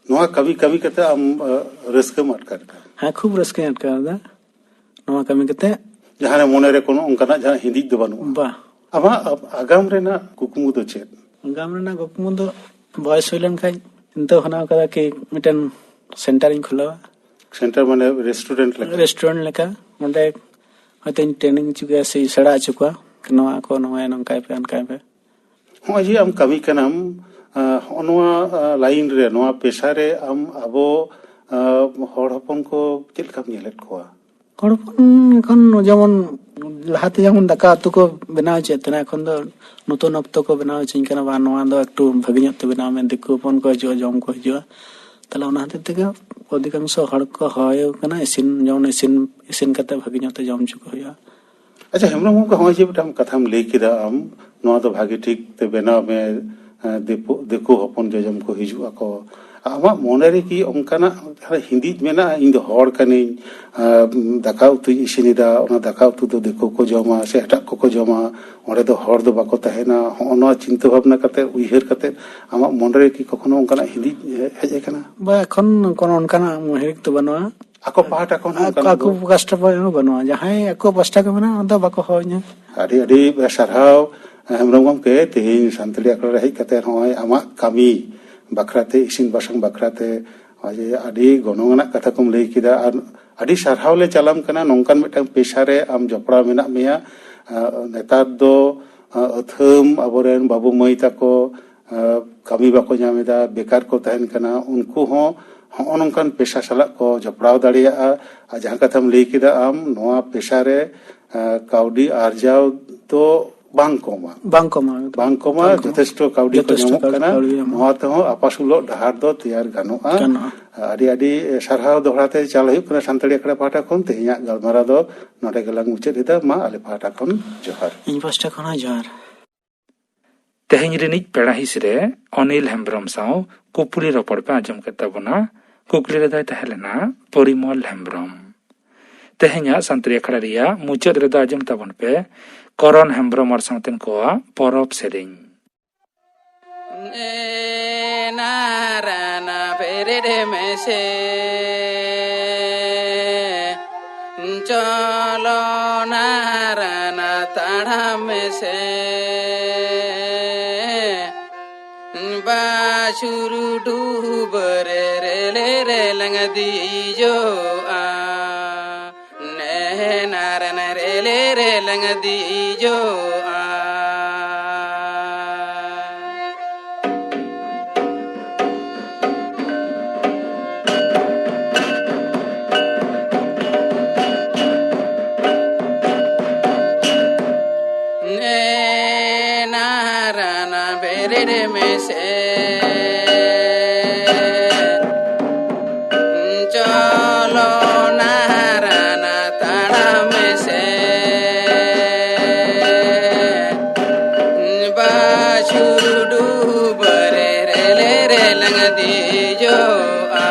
ᱱᱚᱣᱟ ᱠᱟᱹᱢᱤ ᱠᱟᱹᱢᱤ ᱠᱟᱛᱮ ᱟᱢ, ᱟ, ᱨᱟᱹᱥᱠᱟᱹᱢ ᱟᱴᱠᱟᱨ ᱮᱫᱟ? ᱦᱮᱸ, ᱠᱷᱩᱵ ᱨᱟᱹᱥᱠᱟᱹᱧ ᱟᱴᱠᱟᱨ ᱮᱫᱟ ᱱᱚᱣᱟ ᱠᱟᱹᱢᱤ ᱠᱟᱛᱮ᱾ ᱡᱟᱦᱟᱸ ᱨᱮ ᱢᱚᱱᱮᱨᱮ ᱠᱳᱱᱳ ᱚᱱᱠᱟᱱᱟᱜ ᱡᱟᱦᱟᱸ ᱦᱤᱸᱫᱤᱡ ᱫᱚ ᱵᱟᱹᱱᱩᱜᱼᱟ? ᱵᱟ᱾ ᱟᱢᱟᱜ ᱟ-, ᱟᱜᱟᱢ ᱨᱮᱱᱟᱜ ᱠᱩᱠᱢᱩ ᱫᱚ ᱪᱮᱫ? ᱟᱜᱟᱢ ᱨᱮᱱᱟᱜ ᱠᱩᱠᱢᱩ ᱫᱚ ᱵᱚᱭᱮᱥ ᱦᱩᱭ ᱞᱮᱱᱠᱷᱟᱱ ᱪᱤᱱᱛᱟᱹ ᱵᱷᱟᱵᱽᱱᱟ ᱟᱠᱟᱫᱟ ᱠᱤ ᱢᱤᱫᱴᱮᱱ ᱥᱮᱱᱴᱟᱨ ᱤᱧ ᱠᱷᱩᱞᱟᱹᱣᱟ᱾ ᱥᱮᱱᱴᱟᱨ ᱢᱟᱱᱮ ᱨᱮᱥᱴᱩᱨᱮᱱᱴ ᱞᱮᱠᱟ? ᱨᱮᱥᱴᱩᱨᱮᱱᱴ ᱞᱮᱠᱟ᱾ ᱚᱸᱰᱮ ᱦᱚᱭᱛᱳᱧ ᱴᱨᱮᱱᱤᱝ ᱦᱚᱪᱚ ᱠᱚᱣᱟ ᱥᱮ ᱥᱮᱬᱟ ᱦᱚᱪᱚ ᱠᱚᱣᱟ, ᱱᱚᱣᱟ ᱠᱚ ᱱᱚᱣᱟ ᱱᱚᱝᱠᱟᱭ ᱯᱮ, ᱚᱱᱠᱟᱭ ᱯᱮ᱾ ᱦᱚᱸᱜᱼᱚᱭ ᱡᱮ ᱟᱢ ᱠᱟᱹᱢᱤ ᱠᱟᱱᱟᱢ, ᱟᱸ, ᱦᱚᱸᱜᱼᱚ ᱱᱚᱣᱟ, ᱟᱸ, ᱞᱟᱭᱤᱱ ᱨᱮ, ᱱᱚᱣᱟ ᱯᱮᱥᱟ ᱨᱮ ᱟᱢ ᱟᱵᱚ, ᱟᱸ, ᱦᱚᱲ ᱦᱚᱯᱚᱱ ᱠᱚ ᱪᱮᱫ ᱞᱮᱠᱟᱢ ᱧᱮᱞᱮᱫ ᱠᱚᱣᱟ? ᱦᱚᱲ ᱦᱚᱯᱚᱱ ᱮᱠᱷᱚᱱ ᱡᱮᱢᱚᱱ ᱞᱟᱦᱟᱛᱮ ᱡᱮᱢᱚᱱ ᱫᱟᱠᱟ ᱩᱛᱩ ᱠᱚ ᱵᱮᱱᱟᱣ ᱦᱚᱪᱚᱭᱮᱫ ᱛᱟᱦᱮᱱᱟ, ᱮᱠᱷᱚᱱ ᱫᱚ ᱱᱚᱛᱩᱱ ᱚᱠᱛᱚ ᱠᱚ ᱵᱮᱱᱟᱣ ᱦᱚᱪᱚᱧ ᱠᱟᱱᱟ, ᱵᱟ ᱱᱚᱣᱟ ᱫᱚ ᱮᱠᱴᱩ ᱵᱷᱟᱹᱜᱤ ᱧᱚᱜ ᱛᱮ ᱵᱮᱱᱟᱣ ᱢᱮ, ᱫᱤᱠᱩ ᱦᱚᱯᱚᱱ ᱠᱚ ᱦᱤᱡᱩᱜᱼᱟ, ᱡᱚᱢ ᱠᱚ ᱦᱤᱡᱩᱜᱼᱟ᱾ ᱛᱟᱦᱞᱮ ᱚᱱᱟ ᱦᱚᱛᱮᱡ ᱛᱮᱜᱮ ᱚᱫᱷᱤᱠᱟᱝᱥᱚ ᱦᱚᱲ ᱠᱚ ᱦᱚᱦᱚ ᱠᱟᱱᱟ, ᱤᱥᱤᱱ, ᱡᱮᱢᱚᱱ ᱤᱥᱤᱱ, ᱤᱥᱤᱱ ᱠᱟᱛᱮ ᱵᱷᱟᱹᱜᱤ ᱧᱚᱜ ᱛᱮ ᱡᱚᱢ ᱦᱚᱪᱚ ᱠᱚ ᱦᱩᱭᱩᱜᱼᱟ᱾ ᱟᱪᱪᱷᱟ, ᱦᱮᱢᱵᱨᱚᱢ ᱜᱚᱢᱠᱮ, ᱦᱚᱸᱜᱼᱚᱭ ᱡᱮ ᱢᱤᱫᱴᱟᱝ ᱠᱟᱛᱷᱟᱢ ᱞᱟᱹᱭ ᱠᱮᱫᱟ ᱟᱢ, ᱱᱚᱣᱟ ᱫᱚ ᱵᱷᱟᱜᱮ ᱴᱷᱤᱠ ᱛᱮ ᱵᱮᱱᱟᱣ ᱢᱮ, ᱮᱸ, ᱫᱤᱠᱩ, ᱫᱤᱠᱩ ᱦᱚᱯᱚᱱ ᱡᱚᱡᱚᱢ ᱠᱚ ᱦᱤᱡᱩᱜ ᱟᱠᱚ᱾ ᱟᱢᱟᱜ ᱢᱚᱱᱮ ᱨᱮ ᱠᱤ ᱚᱱᱠᱟᱱᱟᱜ ᱡᱟᱦᱟᱸ ᱦᱤᱸᱫᱤᱡ ᱢᱮᱱᱟᱜᱼᱟ, "ᱤᱧ ᱫᱚ ᱦᱚᱲ ᱠᱟᱹᱱᱟᱹᱧ, ᱮᱸ, ᱫᱟᱠᱟ ᱩᱛᱩᱧ ᱤᱥᱤᱱ ᱮᱫᱟ, ᱚᱱᱟ ᱫᱟᱠᱟ ᱩᱛᱩ ᱫᱚ ᱫᱤᱠᱩ ᱠᱚ ᱡᱚᱢᱟ ᱥᱮ ᱮᱴᱟᱜ ᱠᱚᱠᱚ ᱡᱚᱢᱟ, ᱚᱸᱰᱮ ᱫᱚ ᱦᱚᱲ ᱫᱚ ᱵᱟᱠᱚ ᱛᱟᱦᱮᱱᱟ"? ᱦᱚᱸᱜᱼᱚ ᱱᱚᱣᱟ ᱪᱤᱱᱛᱟᱹ ᱵᱷᱟᱵᱽᱱᱟ ᱠᱟᱛᱮ, ᱩᱭᱦᱟᱹᱨ ᱠᱟᱛᱮ ᱟᱢᱟᱜ ᱢᱚᱱᱮ ᱨᱮ ᱠᱤ ᱠᱚᱠᱷᱚᱱᱳ ᱚᱱᱠᱟᱱᱟᱜ ᱦᱤᱸᱫᱤᱡ ᱦᱮᱡ ᱟᱠᱟᱱᱟ? ᱵᱟ, ᱮᱠᱷᱚᱱ ᱠᱳᱱᱳ ᱚᱱᱠᱟᱱᱟᱜ ᱩᱭᱦᱟᱹᱨ ᱫᱚ ᱵᱟᱹᱱᱩᱜᱼᱟ᱾ ᱟᱠᱚ ᱯᱟᱦᱴᱟ ᱠᱷᱚᱱ ᱦᱚᱸ ᱟᱠᱚ, ᱚᱱᱠᱟᱱᱟᱜ ᱟᱠᱚ ᱫᱚ? ᱯᱟᱥᱴᱟ ᱠᱷᱚᱱ ᱦᱚᱸ ᱵᱟᱹᱱᱩᱜᱼᱟ᱾ ᱡᱟᱦᱟᱸᱭ ᱟᱠᱚ ᱯᱟᱥᱴᱟ ᱠᱷᱚᱱ ᱢᱮᱱᱟᱜᱼᱟ, ᱚᱱᱟ ᱫᱚ ᱵᱟᱠᱚ ᱦᱚᱦᱚ ᱟᱹᱧᱟ᱾ ᱟᱹᱰᱤ, ᱟᱹᱰᱤ ᱥᱟᱨᱦᱟᱣ, ᱦᱮᱢᱵᱨᱚᱢ ᱜᱚᱢᱠᱮ, ᱛᱮᱦᱮᱧ ᱥᱟᱱᱛᱟᱲᱤ ᱟᱠᱷᱲᱟ ᱨᱮ ᱦᱮᱡ ᱠᱟᱛᱮ ᱱᱚᱜᱼᱚᱭ ᱟᱢᱟᱜ ᱠᱟᱹᱢᱤ ᱵᱟᱠᱷᱨᱟᱛᱮ, ᱤᱥᱤᱱ ᱵᱟᱥᱟᱝ ᱵᱟᱠᱷᱨᱟᱛᱮ ᱱᱚᱜᱼᱚᱭ ᱡᱮ ᱟᱹᱰᱤ ᱜᱚᱱᱚᱝ ᱟᱱᱟᱜ ᱠᱟᱛᱷᱟ ᱠᱚᱢ ᱞᱟᱹᱭ ᱠᱮᱫᱟ, ᱟᱨ ᱟᱹᱰᱤ ᱥᱟᱨᱦᱟᱣ ᱞᱮ ᱪᱟᱞᱟᱢ ᱠᱟᱱᱟ᱾ ᱱᱚᱝᱠᱟᱱ ᱢᱤᱫᱴᱟᱝ ᱯᱮᱥᱟ ᱨᱮ ᱟᱢ ᱡᱚᱯᱲᱟᱣ ᱢᱮᱱᱟᱜ ᱢᱮᱭᱟ᱾ ᱟᱸ, ᱱᱮᱛᱟᱨ ᱫᱚ, ᱟᱸ, ᱟᱹᱛᱷᱟᱹᱢ ᱟᱵᱚᱨᱮᱱ ᱵᱟᱹᱵᱩ ᱢᱟᱹᱭ ᱛᱟᱠᱚ, ᱟᱸ, ᱠᱟᱹᱢᱤ ᱵᱟᱠᱚ ᱧᱟᱢ ᱮᱫᱟ, ᱵᱮᱠᱟᱨ ᱠᱚ ᱛᱟᱦᱮᱱ ᱠᱟᱱᱟ, ᱩᱱᱠᱩ ᱦᱚᱸ ᱦᱚᱸᱜᱼᱚ ᱱᱚᱝᱠᱟᱱ ᱯᱮᱥᱟ ᱥᱟᱞᱟᱜ ᱠᱚ ᱡᱚᱯᱲᱟᱣ ᱫᱟᱲᱮᱭᱟᱜᱼᱟ᱾ ᱟᱨ ᱡᱟᱦᱟᱸ ᱠᱟᱛᱷᱟᱢ ᱞᱟᱹᱭ ᱠᱮᱫᱟ ᱟᱢ, ᱱᱚᱣᱟ ᱯᱮᱥᱟ ᱨᱮ, ᱟᱸ, ᱠᱟᱹᱣᱰᱤ ᱟᱨᱡᱟᱣ ᱫᱚ ᱵᱟᱝ ᱠᱚᱢᱟ᱾ ᱵᱟᱝ ᱠᱚᱢᱟ, ᱮᱠᱫᱚᱢ᱾ ᱵᱟᱝ ᱠᱚᱢᱟ, ᱵᱟᱝ ᱠᱚᱢᱟ᱾ ᱡᱚᱛᱷᱮᱥᱴᱚ ᱠᱟᱹᱣᱰᱤ ᱠᱚ ᱡᱚᱛᱷᱮᱥᱴᱚ ᱧᱟᱢᱚᱜ ᱠᱟᱹᱣᱰᱤ ᱠᱟᱱᱟ᱾ ᱠᱟᱹᱣᱰᱤ ᱧᱟᱢᱚᱜᱼᱟ᱾ ᱱᱚᱣᱟ ᱛᱮᱦᱚᱸ ᱟᱯᱟᱥᱩᱞᱚᱜ ᱰᱟᱦᱟᱨ ᱫᱚ ᱛᱮᱭᱟᱨ ᱜᱟᱱᱚᱜᱼᱟ᱾ ᱜᱟᱱᱚᱜᱼᱟ᱾ ᱟᱹᱰᱤ, ᱟᱹᱰᱤ ᱥᱟᱨᱦᱟᱣ ᱫᱚᱦᱲᱟ ᱛᱮ ᱪᱟᱞ ᱦᱩᱭᱩᱜ ᱠᱟᱱᱟ ᱥᱟᱱᱛᱟᱲᱤ ᱟᱠᱷᱲᱟ ᱯᱟᱦᱴᱟ ᱠᱷᱚᱱ᱾ ᱛᱮᱦᱮᱧᱟᱜ ᱜᱟᱞᱢᱟᱨᱟᱣ ᱫᱚ ᱱᱚᱰᱮ ᱜᱮᱞᱟᱝ ᱢᱩᱪᱟᱹᱫ ᱮᱫᱟ᱾ ᱢᱟ ᱟᱞᱮ ᱯᱟᱦᱴᱟ ᱠᱷᱚᱱ ᱡᱚᱦᱟᱨ᱾ ᱤᱧ ᱯᱟᱦᱴᱟ ᱠᱷᱚᱱ ᱦᱚᱸ ᱡᱚᱦᱟᱨ᱾ ᱛᱮᱦᱮᱧ ᱨᱤᱱᱤᱡ ᱯᱮᱲᱟ ᱦᱤᱸᱥ ᱨᱮ ᱚᱱᱤᱞ ᱦᱮᱢᱵᱨᱚᱢ ᱥᱟᱶ ᱠᱩᱯᱩᱞᱤ ᱨᱚᱯᱚᱲ ᱯᱮ ᱟᱸᱡᱚᱢ ᱠᱮᱫ ᱛᱟᱵᱚᱱᱟ᱾ ᱠᱩᱠᱞᱤ ᱨᱮᱫᱚᱭ ᱛᱟᱦᱮᱸ ᱞᱮᱱᱟ ᱯᱚᱨᱤᱢᱚᱞ ᱦᱮᱢᱵᱨᱚᱢ᱾ ᱛᱮᱦᱮᱧᱟᱜ ᱥᱟᱱᱛᱟᱲᱤ ᱟᱠᱷᱲᱟ ᱨᱮᱭᱟᱜ ᱢᱩᱪᱟᱹᱫ ᱨᱮᱫᱚ ᱟᱸᱡᱚᱢ ᱛᱟᱵᱚᱱ ᱯᱮ ᱠᱚᱨᱚᱱ ᱦᱮᱢᱵᱨᱚᱢ ᱟᱨ ᱥᱟᱶᱛᱮᱱ ᱠᱚᱣᱟᱜ ᱯᱚᱨᱚᱵᱽ ᱥᱮᱨᱮᱧ᱾ ᱮ ᱱᱟᱨᱟᱱᱟ ᱵᱮᱨᱮᱫ ᱢᱮᱥᱮ, ᱪᱚᱞᱚ ᱱᱟᱨᱟᱱᱟ ᱛᱟᱲᱟᱢ ᱢᱮᱥᱮ᱾ ᱵᱟᱹᱪᱩᱨ ᱰᱩᱵᱟᱹ ᱨᱮ ᱨᱮᱞᱮ ᱨᱮᱞᱟᱝ ᱫᱮᱡᱚᱜᱼᱟ᱾ ᱱᱮᱦᱮᱱᱟᱨ ᱱᱮᱨᱮᱞᱮ ᱨᱮᱞᱟᱝ ᱫᱮᱡᱚᱜᱼᱟ᱾ ᱱᱮᱦᱮᱱᱟᱨ ᱵᱮᱨᱮᱫ ᱢᱮᱥᱮ᱾ ᱪᱚᱞᱚ ᱱᱟᱨᱟᱱᱟ ᱛᱟᱲᱟᱢ ᱢᱮᱥᱮ᱾ ᱵᱟᱹᱪᱩᱨ ᱰᱩᱵᱟᱹ ᱨᱮ ᱨᱮᱞᱮ ᱨᱮᱞᱟᱝ ᱫᱮᱡᱚᱜᱼᱟ᱾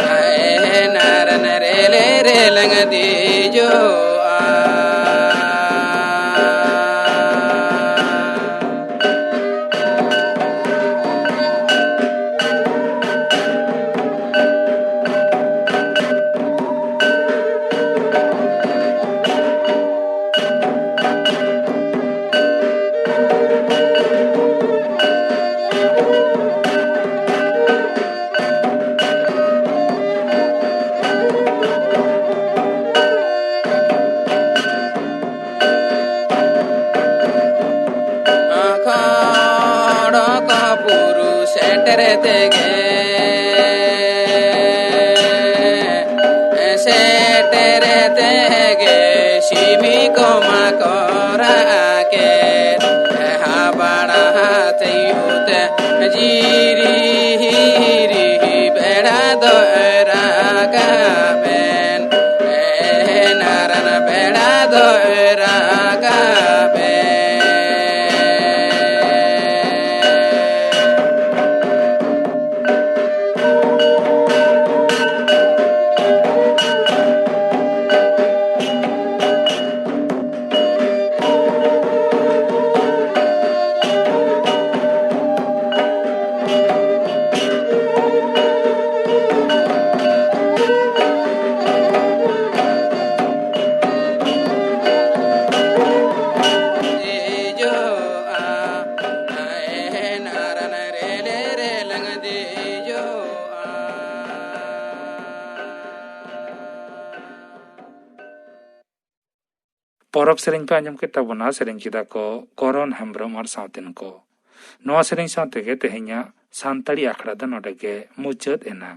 ᱦᱮ ᱱᱟᱨᱟᱱ ᱨᱮᱞᱮ ᱨᱮᱞᱟᱝ ᱫᱮᱡᱚᱜᱼᱟ᱾ ᱠᱷᱚᱲᱚᱠ ᱵᱩᱨᱩ ᱥᱮᱴᱮᱨ ᱛᱮᱜᱮ, ᱥᱮᱴᱮᱨ ᱛᱮᱜᱮ ᱥᱤᱢᱤ ᱠᱚᱢᱟ ᱠᱚ ᱨᱟᱜ ᱠᱮᱫ᱾ ᱦᱟᱵᱟᱲᱟ ᱦᱟᱛᱤ ᱩᱛᱮ ᱡᱤᱨᱤ ᱦᱤᱨᱤ ᱵᱮᱲᱟ ᱫᱚᱭ ᱨᱟᱠᱟᱵ ᱮᱱ᱾ ᱮᱱᱟᱨᱟᱱ ᱵᱮᱲᱟ ᱫᱚᱭ ᱨᱟᱠᱟᱵ ᱮᱱ᱾ ᱯᱚᱨᱚᱵᱽ ᱥᱮᱨᱮᱧ ᱯᱮ ᱟᱸᱡᱚᱢ ᱠᱮᱫ ᱛᱟᱵᱚᱱᱟ, ᱥᱮᱨᱮᱧ ᱠᱮᱫᱟ ᱠᱚ ᱠᱚᱨᱚᱱ ᱦᱮᱢᱵᱨᱚᱢ ᱟᱨ ᱥᱟᱶᱛᱮᱱ ᱠᱚ᱾ ᱱᱚᱣᱟ ᱥᱮᱨᱮᱧ ᱥᱟᱶ ᱛᱮᱜᱮ ᱛᱮᱦᱮᱧᱟᱜ ᱥᱟᱱᱛᱟᱲᱤ ᱟᱠᱷᱲᱟ ᱫᱚ ᱱᱚᱰᱮ ᱜᱮ ᱢᱩᱪᱟᱹᱫ ᱮᱱᱟ᱾